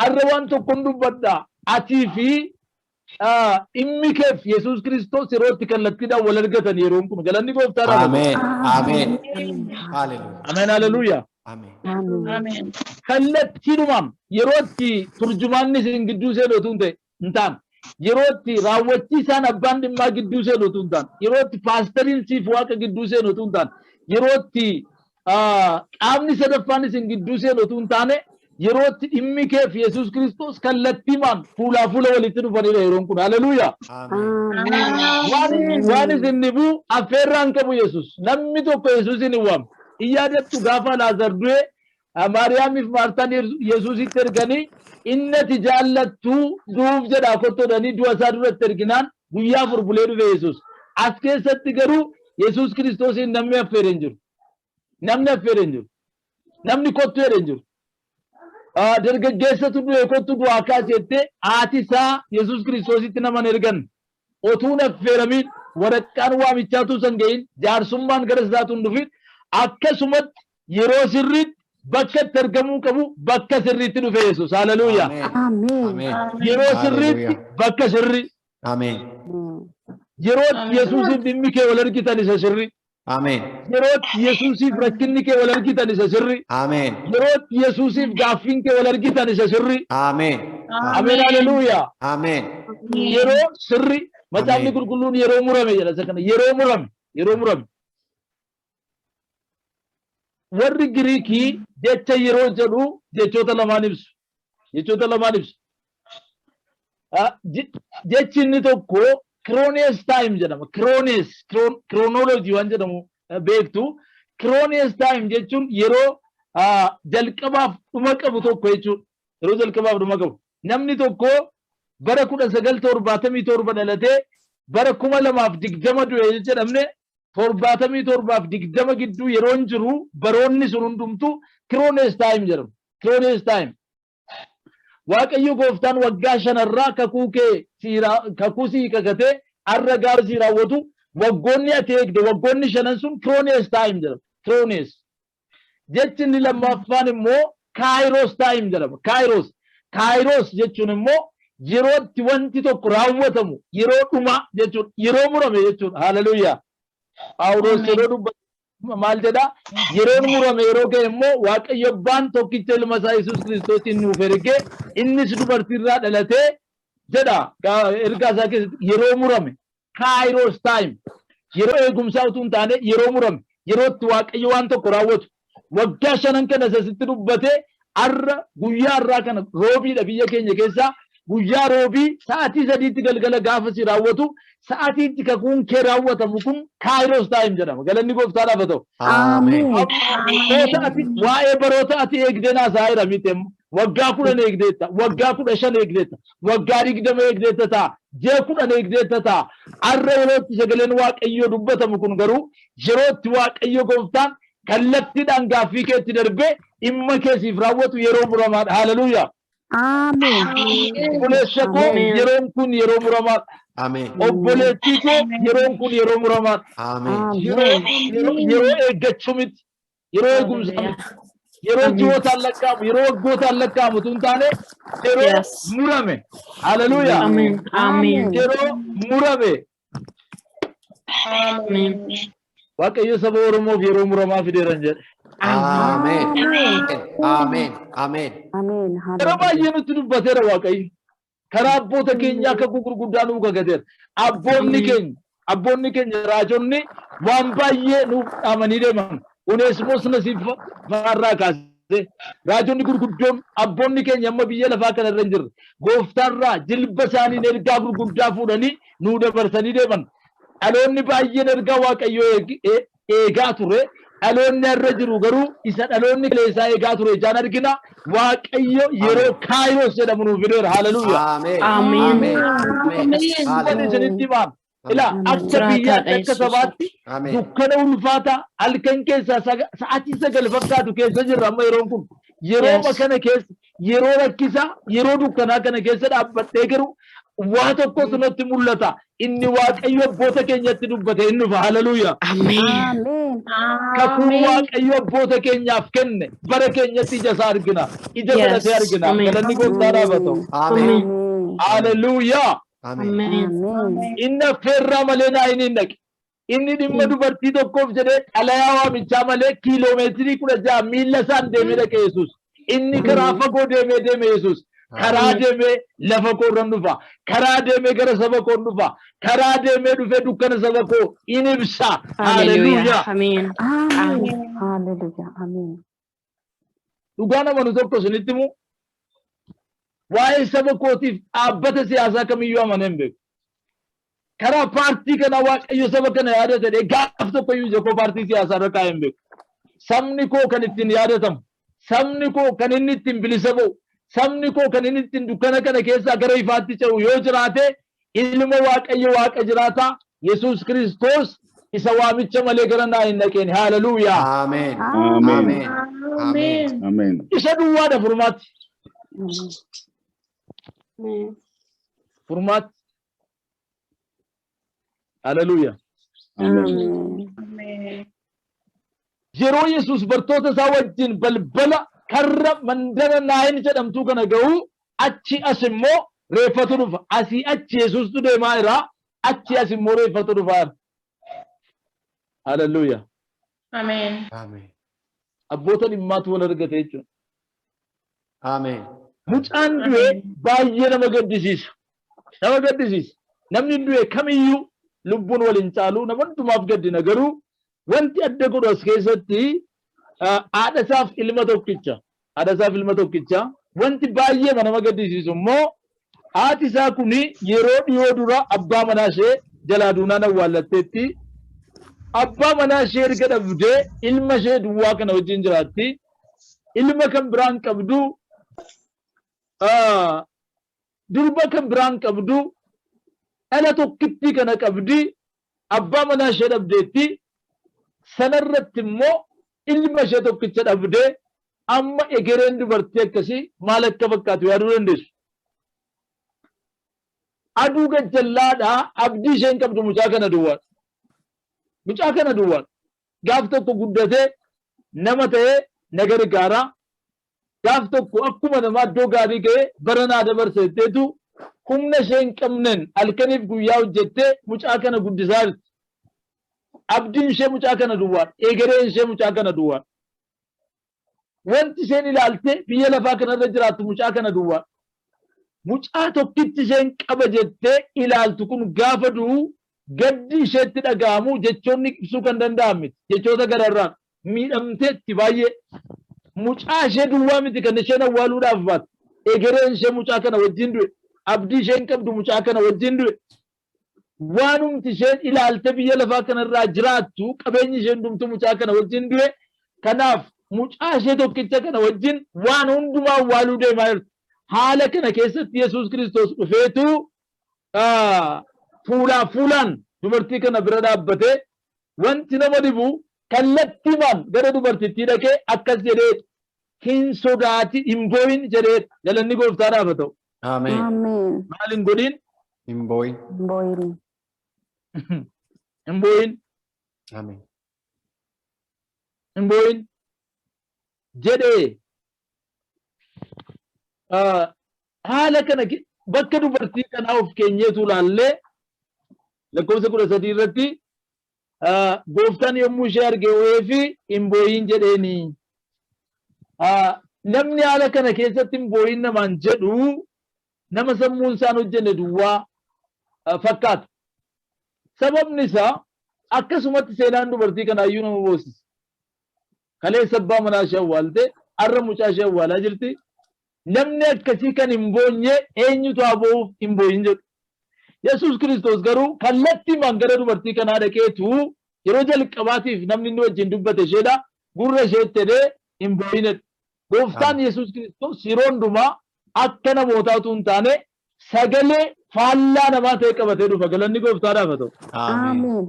Har'a waan tokkon dubbadha. Atii fi dhimmi keef Yesuus Kiristoos yeroo itti kallattiidhaan wal argatan yeroon kun, galanni gooftaadhaaf haa ta'u. Ameen. Ameen. Haleluuyaa. Ameen, haleluuyaa. Ameen. Ameen. Kallattiidhumaan yeroo itti turjumaanni isin gidduu seenu utuu hin ta'e hin taane, yeroo itti raawwachiisaan abbaan dhimmaa gidduu seenu utuu hin taane, yeroo itti paastariin siif waaqa gidduu seenu utuu hin taane, yeroo itti qaamni sadaffaan isin gidduu seenu utuu hin taane, yeroo itti dhimmi keef Yesuus Kiristoos kallattiimaan fuulaa fuula walitti dhufanidha yeroon kun. Haleluuyaa. Ameen. Waan isin dhibu affeerraa hin qabu Yesuus. Namni tokko Yesuusin hin waamu. Hin yaadattu, gaafa Laazar du'e Maariyaamiif Maartaan Yesuusitti erganii, inni ati jaallattu du'uuf jedhaa kottoodhanii, du'a isaa duratti erginaan guyyaa 4 bulee dhufe Yesuus. As keessatti garuu Yesuus Kiristoosiin namni affeere hin jiru. Namni affeere hin jiru. Namni kottu jedhe hin jiru. Dargaggeessatu du'e, kottu du'aa kaasi jettee haati isaa Yesuus Kiristoositti nama hin ergan. Otuun affeeramiin, waraqaan waamichaatu san gahin, jaarsummaan gara isaatu hin dhufin, akkasumatti yeroo sirriitti bakka itti argamuu qabu bakka sirriitti dhufe Yesuus. Haleluuyaa. Ameen. Ameen. Yeroo sirriitti Haleluuyaa. bakka sirrii. Ameen. Yeroo Yesuusiif dhimmi kee wal argitan isa sirrii. Ameen. Yeroo Yesuusiif rakkinni kee wal argitan isa sirrii. Ameen. Yeroo Yesuusiif gaaffiin kee wal argitan isa sirrii. Ameen. Ameen, haleluuyaa. Ameen. Yeroo sirrii, macaafni Ameen. qulqulluun yeroo murame jedha isa kana, yeroo murame, yeroo murame. Warri Giriikii jecha yeroo jedhu jechoota lamaan ibsu. Jechoota lamaan ibsu. Jechi inni tokko chronos time jedhama. Chronos, chronology waan jedhamu beektu. Chronos time jechuun yeroo jalqabaaf dhuma qabu tokko jechuudha. Yeroo jalqabaaf dhuma qabu. Namni tokko bara 1977 dhalatee bara 2020 du'e jedhamne, 77f 20 gidduu yeroon jiru, baroonni sun hundumtu chronos time jedhamu. Chronos time. Waaqayyo gooftaan waggaa shanarraa kakuu kee kakuu sii kakatee har'a gaafa sii raawwatu, waggoonni ati eegde, waggoonni shanan sun chronos time jedhama. Chronos. Jechi inni lammaffaan immoo kairos time jedhama. Kairos. Kairos jechuun immoo yeroo itti wanti tokko raawwatamu, yeroo dhumaa jechuudha. Yeroo murame jechuudha. Haleluuyaa. Phaawulos yeroo dubbatu maal jedha? Yeroon murame yeroo ga'e immoo Waaqayyo Abbaan tokkicha ilma isaa Yesuus Kiristoosiin nuuf ergee, innis dubartiirraa dhalatee jedha ergaa isaa keessatti. Yeroo murame, kairos time, yeroo eegumsaa utuu hin taane, yeroo murame, yeroo itti Waaqayyo waan tokko raawwatu. Waggaa shanan kana isa sitti dubbatee har'a, guyyaa har'aa kana, roobiidha biyya keenya keessaa, guyyaa roobii sa'aatii 3tti galgala gaafa si raawwatu, sa'aatiitti kakuun kee raawwatamu kun kairos time jedhama. Galanni gooftaadhaaf haa ta'u. Ameen. Baroota ati waa'ee baroota ati eegdee naasaa jira miti amma. Waggaa 10 eegdeetta, waggaa 15 eegdeetta, waggaa 20 eegdeetta ta'a, ji'a 10 eegdeetta ta'a. Har'a yeroo itti sagaleen Waaqayyoo dubbatamu kun garuu yeroo itti Waaqayyo gooftaan kallattiidhaan gaaffii keetti darbee dhimma kee siif raawwatu yeroo muramaadha. Haleluuyaa. Ameen. Obboleessa koo, Ameen. yeroon kun yeroo muramaadha. Ameen. Obboleettii koo, yeroon kun yeroo muramaadha. Ameen. Yeroo yeroo eeggachuu miti. Yeroo eegumsaa miti. Yeroo Ameen. ji'ootaan lakkaa'amu, yeroo waggootaan lakkaa'amu tun taane, yeroo murame. Haleluuyaa. Ameen. Ameen. Yeroo murame. Ameen. Waaqayyo saba Oromoof yeroo muramaa fideeran jedhe. Ameen. Ameen. Ameen. Ameen. Yeroo baay'ee nutti dubbateera Waaqayyo. Karaa abboota keenyaa akka gurguddaa nuu kakateera. Abboonni keenya, abboonni keenya raajonni waan baay'ee nuuf dhaamanii deeman. Oneesimoos Nasiib faarraa kaasee raajonni gurguddoon, abboonni keenya amma biyya lafaa kana irra hin jirre, gooftaarraa jilba isaaniin ergaa gurguddaa fuudhanii nuu dabarsanii deeman. Dhaloonni baay'een ergaa Waaqayyoo eegaa ture. Dhaloonni irra jiru garuu isa dhaloonni kaleessaa eegaa ture ijaan argina. Waaqayyo yeroo kairos jedhamu nuuf fideera. Haleluuyaa. Ameen. Ameen. Ameen. Ameen. Wanni Haleluuyaa. isinitti himaan. Ilaa, akka Jiraataadha biyyaatti, akka Yesuus. sabaatti Ameen. dukkana ulfaataa halkan keessaa sa'aatii 9 fakkaatu keessa jirra amma yeroon kun. Yeroo kana keessa, yeroo rakkisaa, yeroo dukkanaa kana keessa dhaabbadhee garuu waa tokkotu natti mul'ata. Inni Waaqayyo abboota keenyatti dubbate inni dhufa. Haleluuyaa. Ameen. Ameen. Kakuu Waaqayyo abboota keenyaaf kenne bara keenyatti ija isaa argina. Ija godhatee argina. Ameen. Galanni gooftaa dhaabatu. Ameen. Ameen. Haleluuyaa. Ameen. Ameen. Ameen. Inni affeerraa malee naa inni hin dhaqe. Inni dhimma dubartii tokkoof jedhee xalayaa waamichaa malee kiiloomeetirii 16 miilla isaan deemee dhaqe Yesuus. Inni karaa fagoo deemee deeme Yesuus. Karaa deemee lafa koo irra dhufa. Karaa deemee gara saba koo dhufa. Karaa deemee dhufee dukkana saba koo in ibsa. Haleluuyaa. Haleluuyaa. Ameen. Ameen. Haleluuyaa. Ameen. Dhugaa nama nu tokko isinitti himu, waa'ee saba kootiif dhaabbata siyaasaa kamiyyuu amanee hin beeku. Karaa paartii kana Waaqayyo saba kana yaadata jedhee gaaf tokko iyyuu ija koo paartii siyaasaa irra kaa'ee hin beeku. Sabni koo kan ittiin yaadatamu, sabni koo kan inni ittiin bilisa ba'u, sabni koo kan inni ittiin dukkana kana keessaa gara ifaatti ce'u yoo jiraate, ilma Waaqayyo Waaqa jiraataa Yesuus Kiristoos isa waamicha malee gara naa hin dhaqeen. Haleluuyaa. Ameen. Ameen. Ameen. Ameen. Ameen. Isa duwwaadha furmaatti. Furmaatti. Haleluuyaa. Ameen. Ameen. Yeroo Yesuus bartoota isaa wajjin balbala karra mandara Naayin jedhamtuu kana ga'u, achi as immoo reeffatu dhufa. Asii achi Yesuustu deemaa jira. Achi as immoo reeffatu dhufaa jira. Haleluuyaa. Ameen. Ameen. Abboota dhimmaatu wal argate jechuudha. Ameen. Mucaan du'e baay'ee nama gaddisiisa. Nama gaddisiisa. Namni du'e kamiyyuu lubbuun waliin caalu, nama hundumaaf gaddina, garuu wanti adda godhu as keessatti haadha isaaf ilma tokkicha. Haadha isaaf ilma tokkicha. Wanti baay'ee nama gaddisiisu immoo haati isaa kuni yeroo dhiyoo dura abbaa manaa ishee jalaa duunaan awwaallatteetti. Abbaa manaa ishee erga dhabdee ilma ishee duwwaa kana wajjin jiraatti. Ilma kan biraan qabdu, durba kan biraan qabdu, dhala tokkittii kana qabdi. Abbaa manaa ishee dhabdeetti. Sanarratti immoo ilma ishee tokkicha dhabdee, amma egereen dubartii akkasii maal akka fakkaatu yaaduu dandeessu. Aduu gajjallaadhaa abdii isheen qabdu mucaa kana duwwaadha. Mucaa kana duwwaadha. Gaaf tokko guddatee nama ta'ee na gargaara. Gaaf tokko akkuma namaa iddoo gaarii ga'ee bara naa dabarsa jetteetu humna ishee hin qabneen halkaniif guyyaa hojjettee mucaa kana guddisaa jirti. Abdiin ishee mucaa kana duwwaadha. Egereen ishee mucaa kana duwwaadha. Wanti isheen ilaalte biyya lafaa kanarra jiraattu mucaa kana duwwaadha. Mucaa tokkitti isheen qaba jettee ilaaltu kun gaafa du'u gaddi isheetti dhaga'amu jechoonni ibsuu kan danda'an miti. Jechoota gararraan miidhamteetti baay'ee. Mucaa ishee duwwaa miti kan isheen awwaaluudhaaf baatu. Egereen ishee mucaa kana wajjin du'e. Abdii isheen qabdu mucaa kana wajjin du'e. Waanumti isheen ilaalte biyya lafaa kanarraa jiraattu, qabeenyi isheen dhumtu mucaa kana wajjin du'e. Kanaaf mucaa ishee tokkicha kana wajjin waan hundumaa awwaaluu deemaa jirti. Haala kana keessatti Yesuus Kiristoos dhufeetu fuulaa fuulaan dubartii kana bira dhaabbatee, wanti nama dhibu kallattiimaan gara dubartittii dhaqee akkas jedhee Hin sodaati, hin boo'in jedhee. Galanni gooftaadhaaf haa ta'u. Ameen. Ameen. Maal hin godhin? Hin boo'in. Hin boo'in. Hin boo'in. Ameen. Hin boo'in jedhee. Haala kana bakka dubartii kanaa of keenyeetu ilaallee, lakkoofsa 13 irratti gooftaan yommuu ishee arge oo'ee fi hin boo'in jedheeni. Namni haala kana keessatti hin boo'in namaan jedhu nama sammuun isaan hojjenne duwwaa fakkaata. Sababni isaa akkasumatti seenaan dubartii kanaayyuu nama boosisa. Kaleessa abbaa manaa ishee awwaalte, har'a mucaa ishee awwaalaa jirti. Namni akkasii kan hin boonye eenyutu haa boo'uuf hin boo'in jedhu? Yesuus Kiristoos garuu kallattiimaan gara dubartii kanaa dhaqeetu, yeroo jalqabaatiif namni inni wajjin dubbate isheedha. Gurra isheetti jedhee hin boo'in jedhe. Gooftaan Yesuus Kiristoos yeroo hundumaa akka namootaa utuu hin taane sagalee faallaa namaa ta'e qabatee dhufa. Galanni gooftaadhaaf haa ta'u. Ameen. Ameen.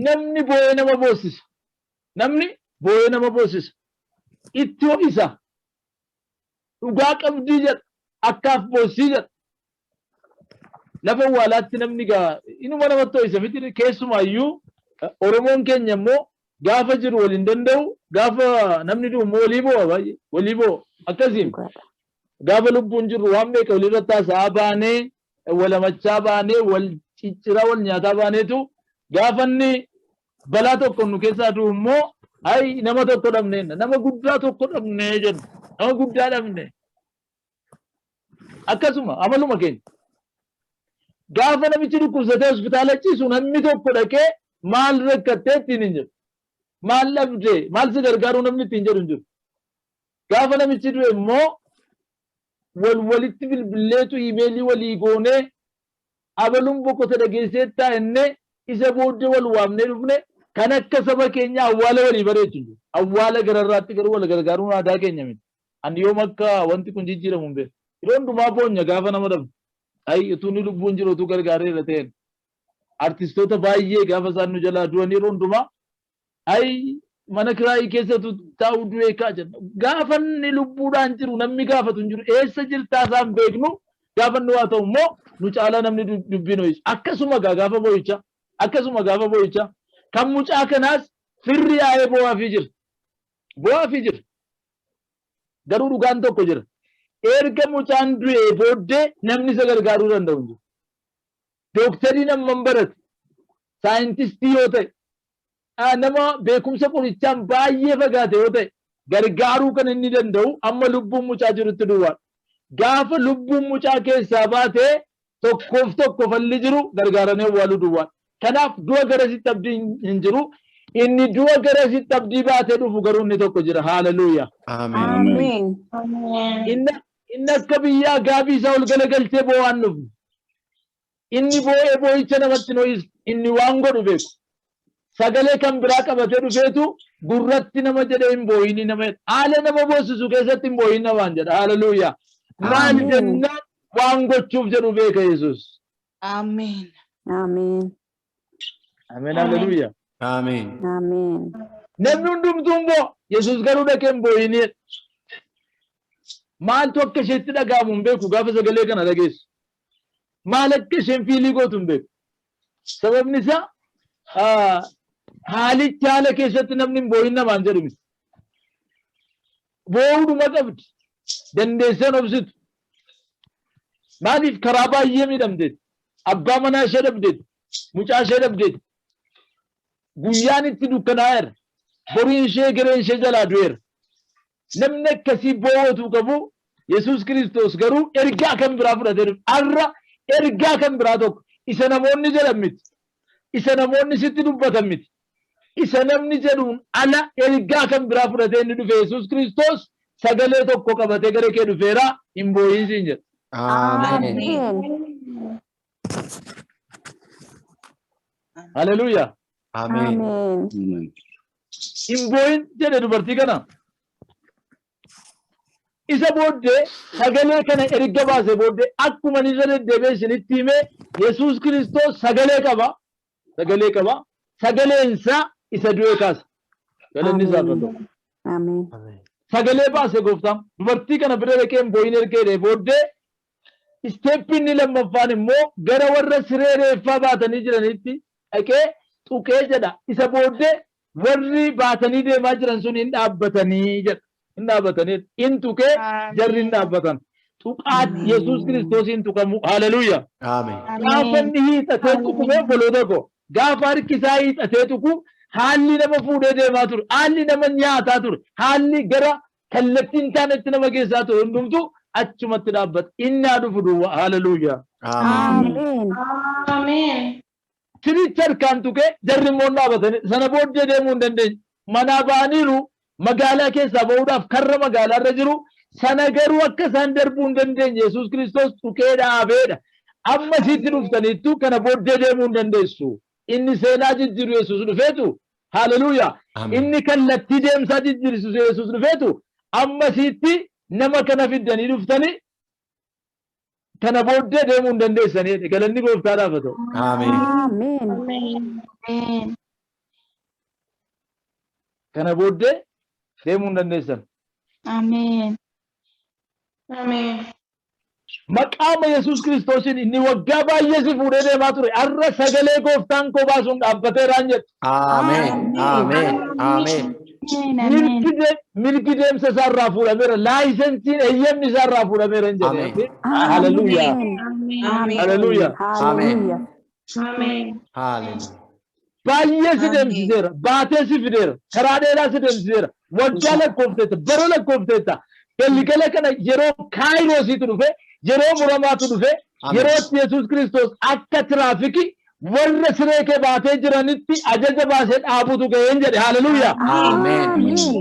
Namni boo'ee nama boossisa. Namni boo'ee nama boossisa. Itti ho'isa. Dhugaa qabdii jedha. Akkaaf boossii jedha. Lafa awwaalaatti namni gaa inuma namatti ho'isa miti? Keessumaayyuu Oromoon keenya immoo gaafa jiru wal hin danda'u, gaafa namni du'u immoo walii boo'a, baay'ee walii boo'a akkasiin. Dhugaadha. Gaafa lubbuun jirru waan meeqa walirratti haasa'aa baanee, walamachaa baanee, wal cicciraa, wal nyaataa baaneetu, gaafa inni balaa tokko nu keessaa du'u immoo, "Ay, nama tokko dhabne, nama guddaa tokko dhabne" jennu, nama guddaa dhabne. Akkasuma amaluma keenya. Gaafa namichi dhukkubsatee hospitaala ciisu namni tokko dhaqee maal rakkattee ittiin hin jedhu. Maal dhabdee, maal si gargaaruu namni ittiin jedhu hin jiru. Gaafa namichi du'e immoo wal walitti bilbilleetu, iimeelii walii goonee, "Abaluun boqote dhageessee taa'ennee," isa booddee wal waamnee dhufne. Kan akka saba keenya awwaala walii bareechu jiru. Awwaala gararraatti garuu wal gargaaruun aadaa keenya miti. Ani yoom akka wanti kun jijjiiramu hin beeku. Yeroo hundumaa boonya gaafa nama dhabnu. Ay, utuu inni lubbuun jiru utuu gargaareera ta'een. Artistoota baay'ee gaafa isaan nu jalaa du'an yeroo hundumaa, "Ay, mana kiraayii keessatu taa'u du'ee kaa" jenna. Gaafa inni lubbuudhaan jiru namni gaafatu hin jiru. Eessa jirtaa isaan beeknu. Gaafa inni waa ta'u immoo nu caalaa namni dubbiin ho'isu. Akkasuma gaa gaafa boo'icha. Akkasuma gaafa boo'icha. Kan mucaa kanaas firri yaa'ee boo'aafii jira. Boo'aafii jira. Garuu dhugaan tokko jira. Erga mucaan du'ee booddee namni isa gargaaruu danda'u hin jiru. Dooktariin hammam barate, saayintistii yoo ta'e, nama beekumsa qorichaan baay'ee fagaate yoo ta'e, gargaaruu kan inni danda'u amma lubbuun mucaa jirutti duwwaadha. Gaafa lubbuun mucaa keessaa baatee tokkoof tokko falli jiru gargaaranii awwaaluu duwwaadha. Kanaaf du'a garasitti abdiin hin jiru. Inni du'a garasitti abdii baatee dhufu garuu inni tokko jira. Haaleluyyaa. Ameen. Ameen. Inni akka biyyaa gaabii isaa ol galagalchee boo'aan dhufne. Inni boo'ee boo'icha namatti hin ho'isu. Inni waan godhu beeku. Sagalee kan biraa qabatee dhufeetu gurratti nama jedhee hin boo'ini nama jedha. Haala nama boosisu keessatti hin boo'in namaan jedha. Haaleluyyaa. Maal Ameen. jennaan waan gochuuf jedhu beeka Yesuus. Ameen. Ameen. Ameen. Haaleluyyaa. Ameen. Ameen. Namni hundumtuu hin boo'a. Yesuus garuu dhaqee hin boo'ini. Maaltu akka isheetti dhaga'amu hin beeku gaafa sagalee kana dhageessu. Maal akka isheen feel gootu hin beeku. Sababni isaa haalichi haala keessatti namni hin boo'in namaan jedhu miti. Boo'uudhuma qabdi. Dandeesseen obsitu. Maaliif? Karaa baay'ee miidhamteetti. Abbaa manaa ishee dhabdeetti. Mucaa ishee dhabdeetti. Guyyaan itti dukkanaa'eera. Boriin ishee, gereen ishee jalaa du'eera. Namni akkasii boo'ootu qabu, Yesuus Kiristoos garuu ergaa kan biraa fudhatee dhufe. Har'a ergaa kan biraa tokko, isa namoonni jedhan miti. Isa namoonni sitti dubbatan miti. Isa namni jedhuun ala ergaa kan biraa fudhatee inni dhufe Yesuus Kiristoos sagalee tokko qabatee gara kee dhufeera, hin boo'in siin jedha. Ameen. Ameen. Haleluuyaa. Ameen. Ameen. Amen. Hin boo'in jedhe dubartii kana. Isa booddee sagalee kana erga baase booddee, akkuma inni irra deddeebi'ee isinitti hime, Yesuus Kiristoos sagalee qaba. Sagalee qaba. Sagaleen isaa isa du'e kaasa. Galanni isaaf haa ta'u. Ameen. Ameen. Sagalee baase gooftaan dubartii kana bira dhaqee hin boo'in erga jedhee booddee, step inni lammaffaan immoo gara warra siree reeffaa baatanii jiranitti dhaqee tuqee jedha. Isa booddee warri baatanii deemaa jiran sun hin dhaabbatanii jedha. Hin dhaabbatanii, in tuqee, jarri hin dhaabbatan. Tuqaa Yesuus Kiristoosiin tuqamu. Haleluuyaa. Ameen. Gaafa inni hiixatee tuqumee, obboloota koo, gaafa harki isaa hiixatee tuqu, haalli nama fuudhee deemaa ture, haalli nama nyaataa ture, haalli gara kallattii hin taanetti nama geessaa ture hundumtu achumatti dhaabbata. Inni haa dhufu duwwaa. Haleluuyaa. Ameen. Ameen. Ameen. Siricha harkaan tuqee, jarri immoo hin dhaabatanii. Sana booddee deemuu hin dandeenye. Manaa ba'aniiru, magaalaa keessaa ba'uudhaaf karra magaalaa irra jiru. Sana garuu akka isaan darbuu hin dandeenye Yesuus Kiristoos tuqee dhaabeedha. Amma sitti dhuftaniittu, kana booddee deemuu hin dandeessu. Inni seenaa jijjiiru Yesuus dhufeetu. Haleluuyaa. Ameen. Inni kallattii deemsaa jijjiirsisu Yesuus dhufeetu, amma sitti nama kana fiddanii dhuftanii, kana booddee deemuu hin dandeessanii. Galanni gooftaadhaaf haa ta'u. Ameen. Ameen. Ameen. Kana booddee deemuu hin dandeessan. Ameen. Ameen. Maqaama Yesuus Kiristoosiin inni waggaa baay'ee si fuudhee deemaa ture har'a sagalee gooftaan koo baasuun dhaabbateeraan jedhu. Ameen. Ameen. Ameen. Ameen. Mirgi deemsa isaa irraa fuudhameera. Laayisensiin, eeyyamni isaa irraa fuudhameera hin jedhe. Haleluuyaa. Ameen. Haleluuyaa. Haleluuyaa. Ameen. Haleluuyaa. Baay'ee si deemsiseera. Baatee si fideera. Karaa dheeraa si deemsiseera. Waggaa lakkoofteetta. Bara lakkoofteetta. Galgala kana yeroo kaayroosiitu dhufe, yeroo muramaatu dhufe, yeroo itti Yesuus Kiristoos akka tiraafikii warra siree kee baatee jiranitti ajaja baasee dhaabutu ga'een jedhe. Haleluuyaa. Ameen.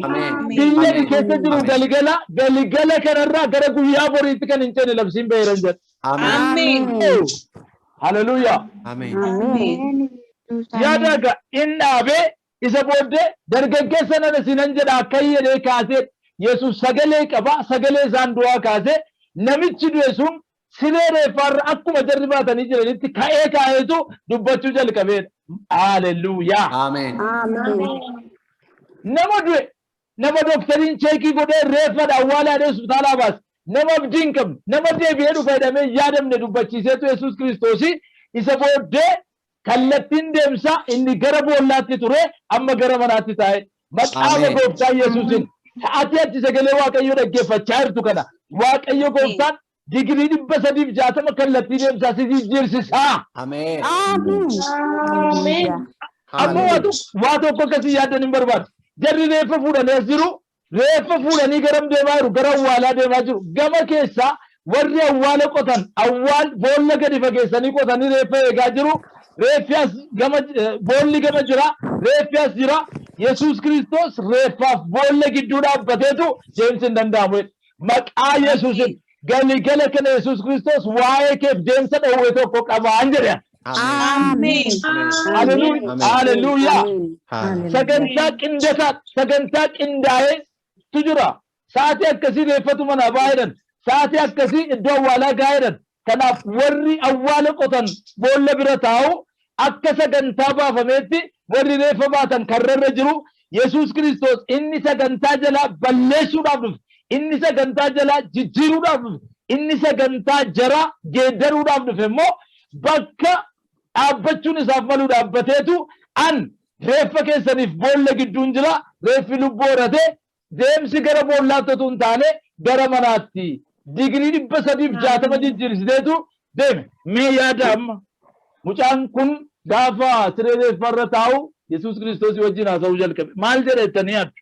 Ameen. Biyya inni keessa jiru Ameen. galgala galgala kanarraa gara guyyaa boriitti kan hin ceene labsiin ba'eera jedhe. Ameen. Haleluuyaa. Ameen. Ameen. Yaada egaa in dhaabee, isa booddee dargaggeessa nana sinan jedha akka jedhee kaasee, Yesuus sagalee qaba, sagalee isaan du'aa kaasee, namichi du'e sun siree reeffaarra akkuma jarri baatanii jiranitti ka'ee kaa'eetu dubbachuu jalqabeedha. Haleluuyaa. Ameen. Ameen. Nama du'e, nama doktariin check godhee reeffadha awwaalaadhee hospitaalaa baase, nama abdii hin qabne, nama deebi'ee dhufa jedhamee hin yaadamne dubbachiiseetu Yesuus Kiristoosii, isa booddee kallattiin deemsaa inni gara boollaatti ture amma gara manaatti taa'e. Maqaama Ameen. gooftaa Yesuusin, sa'aatii ati sagalee Waaqayyoo dhaggeeffachaa jirtu kana, Waaqayyo gooftaan digirii 360 kallattii deemsaa si jijjiirsisaa. Ameen. Ameen. Ameen. Amma waa tokko akkasii yaaddan hin barbaadu. Jarri reeffa fuudhanii as jiru. Reeffa fuudhanii garam deemaa jiru? Gara awwaalaa deemaa jiru. Gama keessaa warri awwaala qotan awwaal boolla gadi fageessanii qotanii reeffa eegaa jiru. Reeffi as gama, boolli gama jira. Reeffi as jira. Yesuus Kiristoos reeffaaf boolla gidduu dhaabbateetu deemsi hin danda'amu. Maqaa Yesuusin galgala kana Yesuus Kiristoos waa'ee keef deemsa dhowwee tokko qabaan jedhe. Ameen. Haleluuyaa. Haleluuyaa. Haleluuyaa. Sagantaa qindataa, sagantaa qindaa'eetu jira. Sa'aatii akkasii reeffatu manaa baay'eedhan. Sa'aatii akkasii iddoo awwaalaa gaa'eedhan. Kanaaf warri awwaala qotan boolla bira taa'u, akka sagantaa baafameetti warri reeffa baatan karrarra jiru. Yesuus Kiristoos inni sagantaa jalaa balleessuudhaaf dhufe. Inni sagantaa jalaa jijjiiruudhaaf dhufe. Inni sagantaa jaraa geeddaruudhaaf dhufe immoo bakka dhaabbachuun isaaf malu dhaabbateetu, an reeffa keessaniif boolla gidduun jira, reeffi lubbuu horate, deemsi gara boollaatti otoo hin taane gara manaatti digirii 360 jijjiirsiteetu deeme. Mee yaada, amma mucaan kun gaafa siree reeffarra taa'u Yesuus Kiristoos wajjin haasa'uu jalqabe. Maal jedha jettanii yaaddu?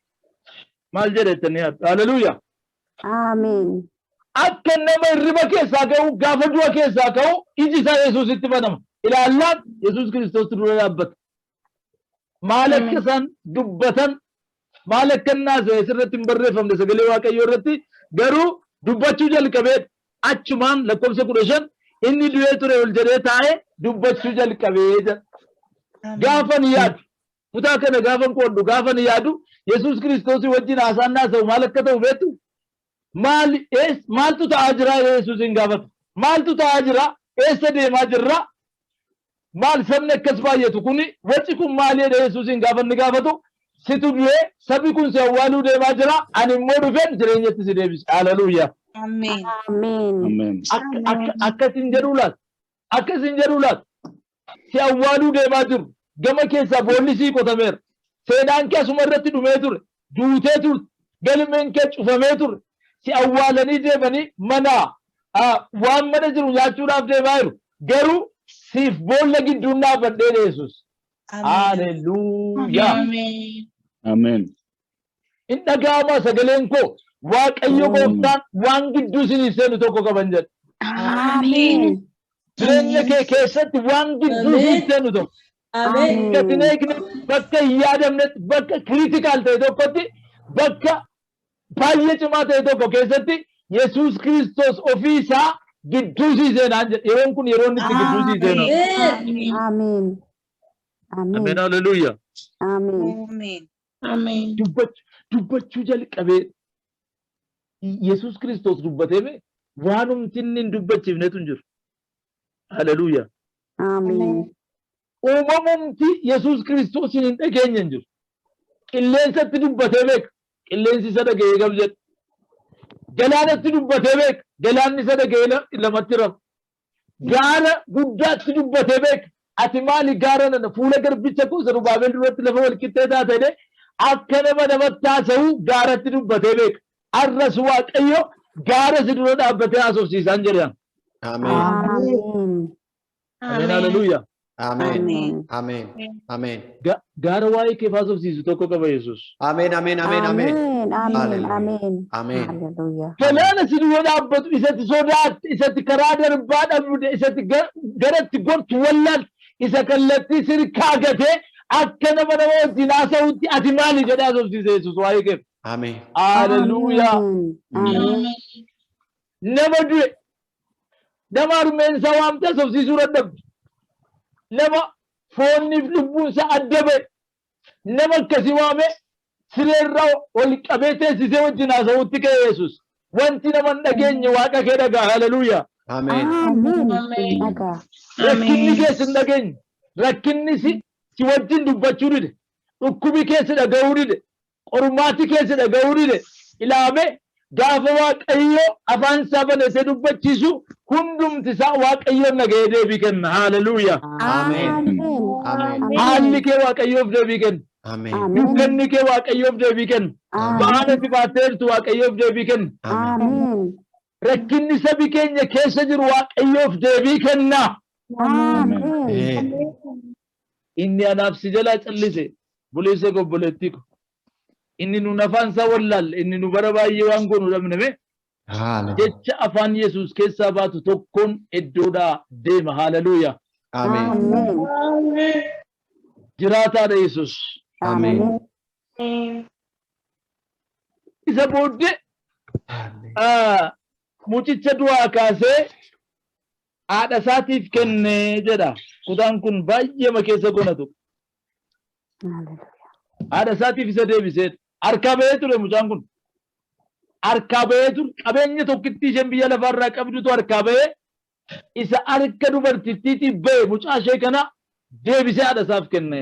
Maal jedha jettanii yaaddu? Haleluuyaa. Ameen. Akka nama hirriba keessaa ka'u, gaafa du'a keessaa ka'u, iji isaa Yesuusitti banama. Ilaallaan Yesuus Kiristoos dura dhaabbata. Maal akka isaan dubbatan, maal akka inni haasa'e asirratti hin barreeffamne sagalee Waaqayyoo irratti, garuu dubbachuu jalqabee achumaan lakkoofsa 15, inni du'ee ture ol jedhee taa'ee dubbachuu jalqabee jedha. Gaafa ni yaadu, kutaa kana gaafa qooddu, gaafa ni yaadu, Yesuus Kiristoosii wajjin haasaan haasa'u maal akka ta'u beektu? Maal ees maaltu ta'aa jira? Yesuusin gaafata. Maaltu ta'aa jira? Eessa deemaa jirra? Maal sabni akkas baay'atu kuni? Waci kun maali jedhee Yesuusin gaafa inni gaafatu, Situ du'ee sabi kun si awwaaluu deemaa jira. Ani immoo dhufeen jireenyatti si deebise. Haleluuyaa. Ameen. Ameen. Ameen. Akka akka akkasin jedhuu laata? Akkasin jedhuu laata? Si awwaaluu deemaa jiru. Gama keessaa boolli sii qotameera. Seenaan kee asuma irratti dhumee ture. Duutee turte. Galmeen kee cufamee ture. Si awwaalanii deemanii mana waan mana jiru nyaachuudhaaf deemaa jiru. Garuu siif boolla gidduun dhaabadhee Yesuus. Ameen. Haleluuyaa. Ameen. Ameen. In dhaga'ama sagaleen koo. Waaqayyo gooftaan waan gidduu isiniif seenu tokko qaban jedha. Ameen. Jireenya kee keessatti waan gidduu siif seenu tokko. Ameen. Bakka hin eegne, bakka hin yaadamnetti, bakka critical ta'e tokkotti, bakka baay'ee cimaa ta'e tokko keessatti Yesuus Kiristoos ofii isaa gidduu sii seenaan jedha. Yeroon kun yeroo inni itti gidduu sii seenu. Ameen. Ameen. Ameen. Ameen. Haleluuyaa. Ameen. Ameen. Ameen. Dubbachuu jalqabee Yesuus Kiristoos dubbatee mee waanumti inni hin dubbachiifnetu hin jiru. Haleluuyaa. Ameen. Uumamumti Yesuus Kiristoosiin hin dhageenye hin jiru. Qilleensatti dubbatee beeka. Qilleensi isa dhaga'ee gab jedha. Galaanatti dubbatee beeka. Galaanni isa dhaga'ee lamatti rafa. Gaara guddaatti dubbatee beeka. Ati maali gaara nana fuula garbicha koo Zarubaabel duratti lafa wal qixxee taate jedhee akka nama namatti haasa'u gaaratti dubbatee beeka. Arras Waaqayyo gaara si dura dhaabbatee haasofsiisaan jedhan. Ameen. Ameen. Ameen. Haleluuyaa. Ameen. Ameen. Ameen. Ameen. Gaara waa'ee kee haasofsiisu tokko qaba Yesuus. Ameen. Ameen. Ameen. Ameen. Ameen. Ameen. Hallelujah. Ameen. Ameen. Hallelujah. Galaana si dura dhaabbatu isatti sodaatte, isatti karaa darbaa dhabde, isatti garatti gortu wallaalte, isa kallattii sirkaa gatee akka nama nama wajjin haasa'utti ati maali jedhee haasofsiise Yesuus waa'ee kee. Ameen. Haleluuyaa. Ameen. Ameen. Nama du'e, nama harmeensaa waamte haasofsiisuu dadhabde, nama foonniif lubbuun isaa adda ba'e, nama akkasii waame sireerraa ol qabee teessisee wajjin haasa'utti ka'e Yesuus. Wanti nama hin dhageenye Waaqa kee dhagaa. Haleluuyaa. Ameen. Ameen. Ameen. Dhagaa. Rakkinni keessa hin dhageenye. Rakkinni si wajjin dubbachuu dide. Dhukkubi keessa dhaga'uu dide. Qormaati keessa dhaga'uu dide. Ilaame gaafa Waaqayyo afaan isaa banatee dubbachiisu hundumti isaa Waaqayyoon dhaga'ee deebii kenna. Haleluuyaa. Ameen. Ameen. Ameen. Haalli kee Waaqayyoof deebii kenna. Ameen. Ameen. Dukkanni kee Waaqayyoof deebii kenna. Ba'aan ati baatteertu Waaqayyoof deebii kenna. Ameen. Ameen. Rakkinni sabi keenya keessa jiru Waaqayyoof deebii kenna. Ameen. Ameen. Inni anaaf si jalaa callise buleessa obboleettii ko. Inni nun afaan isaa wallaalle, inni nu bara baay'ee waan goonu dhabne mee Hallelujah. jecha afaan Yesuus keessaa baatu tokkoon iddoodhaa deema. Haleluuyaa. Ameen. Ameen. Jiraataadha Yesuus. Ameen. Ameen. Isa booddee mucicha du'aa kaasee haadha isaatiif kenne jedha. Kutaan kun baay'eema keessa gonatu. Hallelujah. Haadha isaatiif isa deebisee harkaa ba'ee ture mucaan kun. Harkaa ba'ee ture, qabeenya tokkittii isheen biyya lafaarraa qabdutu harkaa ba'ee isa harka dubartittiitiif ba'e mucaa ishee kana deebisee haadha isaaf kenne.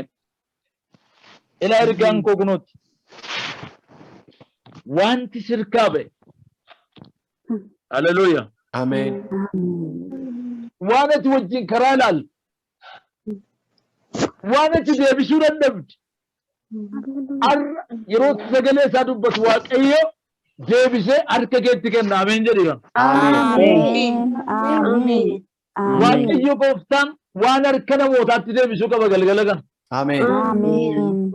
Ilaa ergaan koo kunooti. Wanti sirkaa ba'e. Haleluuyaa. Ameen. Ameen. Waan ati wajjin karaa ilaalte. Waan ati deebisuu dadhabde. Har'a yeroo sagalee isaa dubbatu Waaqayyo deebisee harka keetti kenna. Ameen jedhi. Ameen. Ameen. Ameen. Ameen. Waaqayyo gooftaan waan harka namootaatti deebisuu qaba galgala kana. Ameen. Ameen.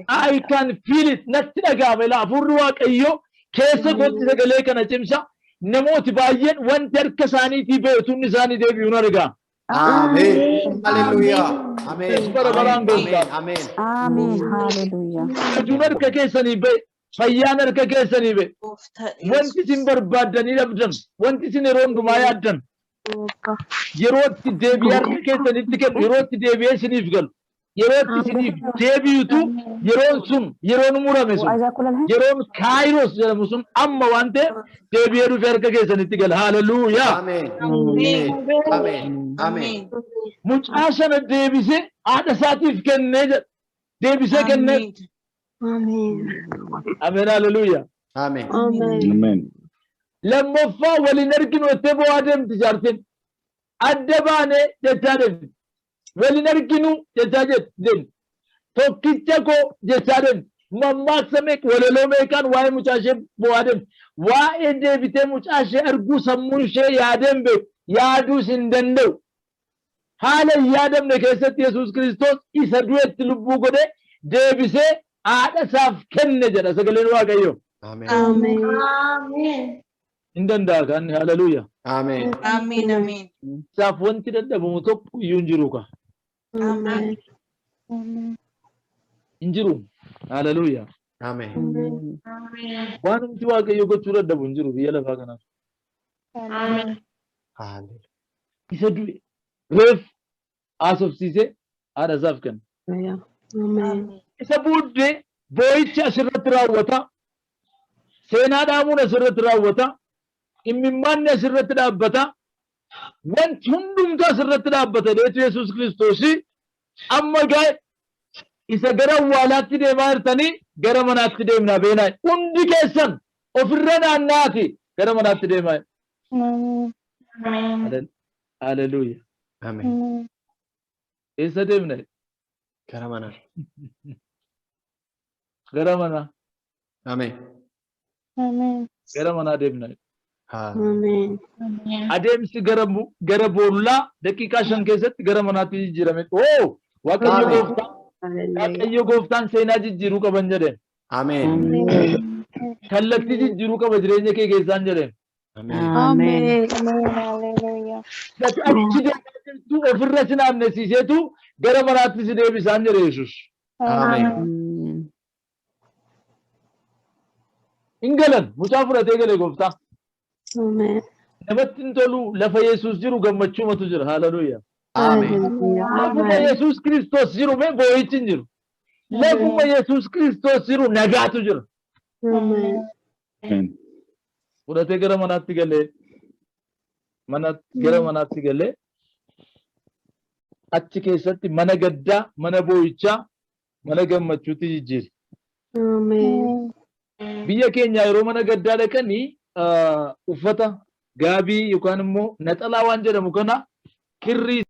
I can feel it. Natti dhaga'ama. Ilaa hafuurri Waaqayyo keessa kootti sagalee kana cimsa. Namooti baay'een wanti harka isaaniitii ba'e tunni isaanii deebi'uun argaa. Ameen. Hallelujah. Ameen. Bara baraan gooftaa. Ameen. Ameen. Hallelujah. Ajuun harka keessanii ba'e, fayyaan harka keessanii ba'e. Wanti isin barbaaddanii dhabdan, wanti isin yeroo hundumaa yaaddan, yeroo itti deebi'ee harka keessanitti kennu, yeroo itti deebi'ee isiniif galu, yeroo itti isiniif deebi'utu yeroon sun, yeroon murame sun, وإذا كل الهن yeroon kairos jedhamu sun amma waan ta'eef deebi'ee dhufee harka keessanitti gala. Haleluuyaa. Ameen. Ameen. Ameen. Ameen. Mucaa sana deebisee haadha isaatiif kennee jedha. Deebisee kennee. Ameen. Ameen haleluuyaa. Ameen. Ameen. Lammaffaa waliin arginu jettee bo'aa deemti jaartiin. Adda baanee jechaa deemti. Waliin arginu jechaa deemti. Tokkicha koo jechaa deemti. Mammaaksa meeqa walaloo meeqaan waa'ee mucaa ishee bo'aa deemti. Waa'ee deebitee mucaa ishee arguu sammuun ishee yaadee hin beeku. Yaaduus hin danda'u. Haala hin yaadamne keessatti Yesuus Kiristoos isa du'etti lubbuu godhee deebisee haadha isaaf kenne jedha sagaleen Waaqayyoo. Ameen. Ameen. Hin danda'a kan haleluuyaa. Ameen. Ameen. Ameen. Isaaf wanti dadhabamu tokko iyyuu hin jiru ka. Ameen. Hin jiru. Haleluuyaa. Ameen. Waanumti Waaqayyo gochuu dadhabu hin jiru biyya lafaa kanaaf. Ameen. Hallelujah. Isa du'e reef haasofsiisee haadha isaaf kenne. Isa booddee boo'ichi asirratti raawwata. Seenaa dhaamuun asirratti raawwata. Immimmaanni asirratti dhaabbata. Wanti hundumtuu asirratti dhaabbata deetu Yesuus Kiristoos amma gaa isa gara awwaalaatti deemaa jirtanii gara manaatti deemnaa beenaa. Hundi keessan ofirra naanna'aati gara manaatti deemaa. Ameen. Haleluuya. Ameen. Eessa deemna? Gara manaa. Gara manaa. Ameen. Gara manaa deemna. Hallelujah. Adeemsi gara boollaa daqiiqaa 5 keessatti gara manaatti jijjiirame. Oo! Waaqayyo Ameen. gooftaan Waaqayyo gooftaan seenaa jijjiiruu qaban jedheen. Ameen. Kallattii jijjiiruu qaba jireenya kee keessaan jedheen. Ameen. Ameen. Ati achi deemaa jirtu ofirra si naannessiiseetu gara manaatti si deebisaan jedhe Yesuus. Ameen. Hin galan mucaa fudhatee gale gooftaa. Namatti hin tolu lafa Yesuus jiru gammachuumatu jira. Haleluuyaa. Ameen. Lafuma Yesuus Kiristoos jiru mee boo'ichi hin jiru. Lafuma Yesuus Kiristoos jiru nagaatu jira. Ameen. Fudhatee gara manaatti galee gara manaatti galee achi keessatti mana gaddaa, mana boo'ichaa, mana gammachuutti jijjiire. Biyya keenya yeroo mana gaddaa dhaqanii uffata gaabii yookaan immoo naxalaa waan jedhamu kana kirrii